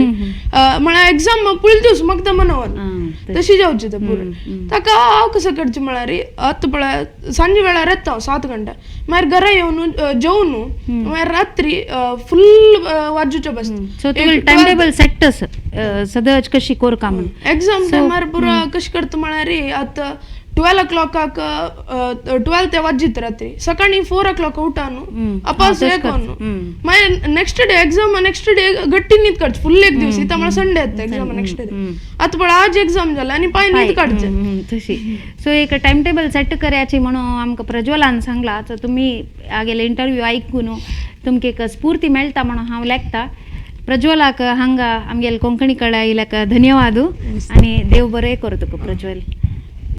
म्हळ्यार एग्जाम पयलीं दिवस म्हाका तें मना वता तशी जावची तें पुरो. ताका हांव कसो करचें म्हळ्यार आतां पळय सांजे वेळार येता हांव 7 घंटा मागीर घरा येवन जेवन मागीर रात्री फुल वाजूचें बसता. सो तुगेलें टायम टेबल सेट आसा सदांच कशी करका म्हणून. एग्जाम टायमार पुरो कशें करता म्हळ्यार आतां 12 o'clock 12 ते वाजीत रात्री सकाळी 4 o'clock उठा न्हू अपास हे करून मागीर next day exam next day गट्टी न्हीद काडची फुल एक दीस इतां म्हळ्यार संडे येता एक्झाम नेक्स्ट डे. आतां पळय आज एक्झाम जाला आनी पांय न्हीद काडचे तशी. सो एक टायम टेबल सेट करायची म्हणून आमकां प्रज्वलान सांगला. सो तुमी आगेले इंटरव्यू आयकून तुमकां एक स्फूर्ती मेळटा म्हणून हांव लेखता. प्रज्वलाक हांगा आमगेले कोंकणी कळा आयिल्ल्याक धन्यवाद आनी देव बरें करूं तुका प्रज्वल.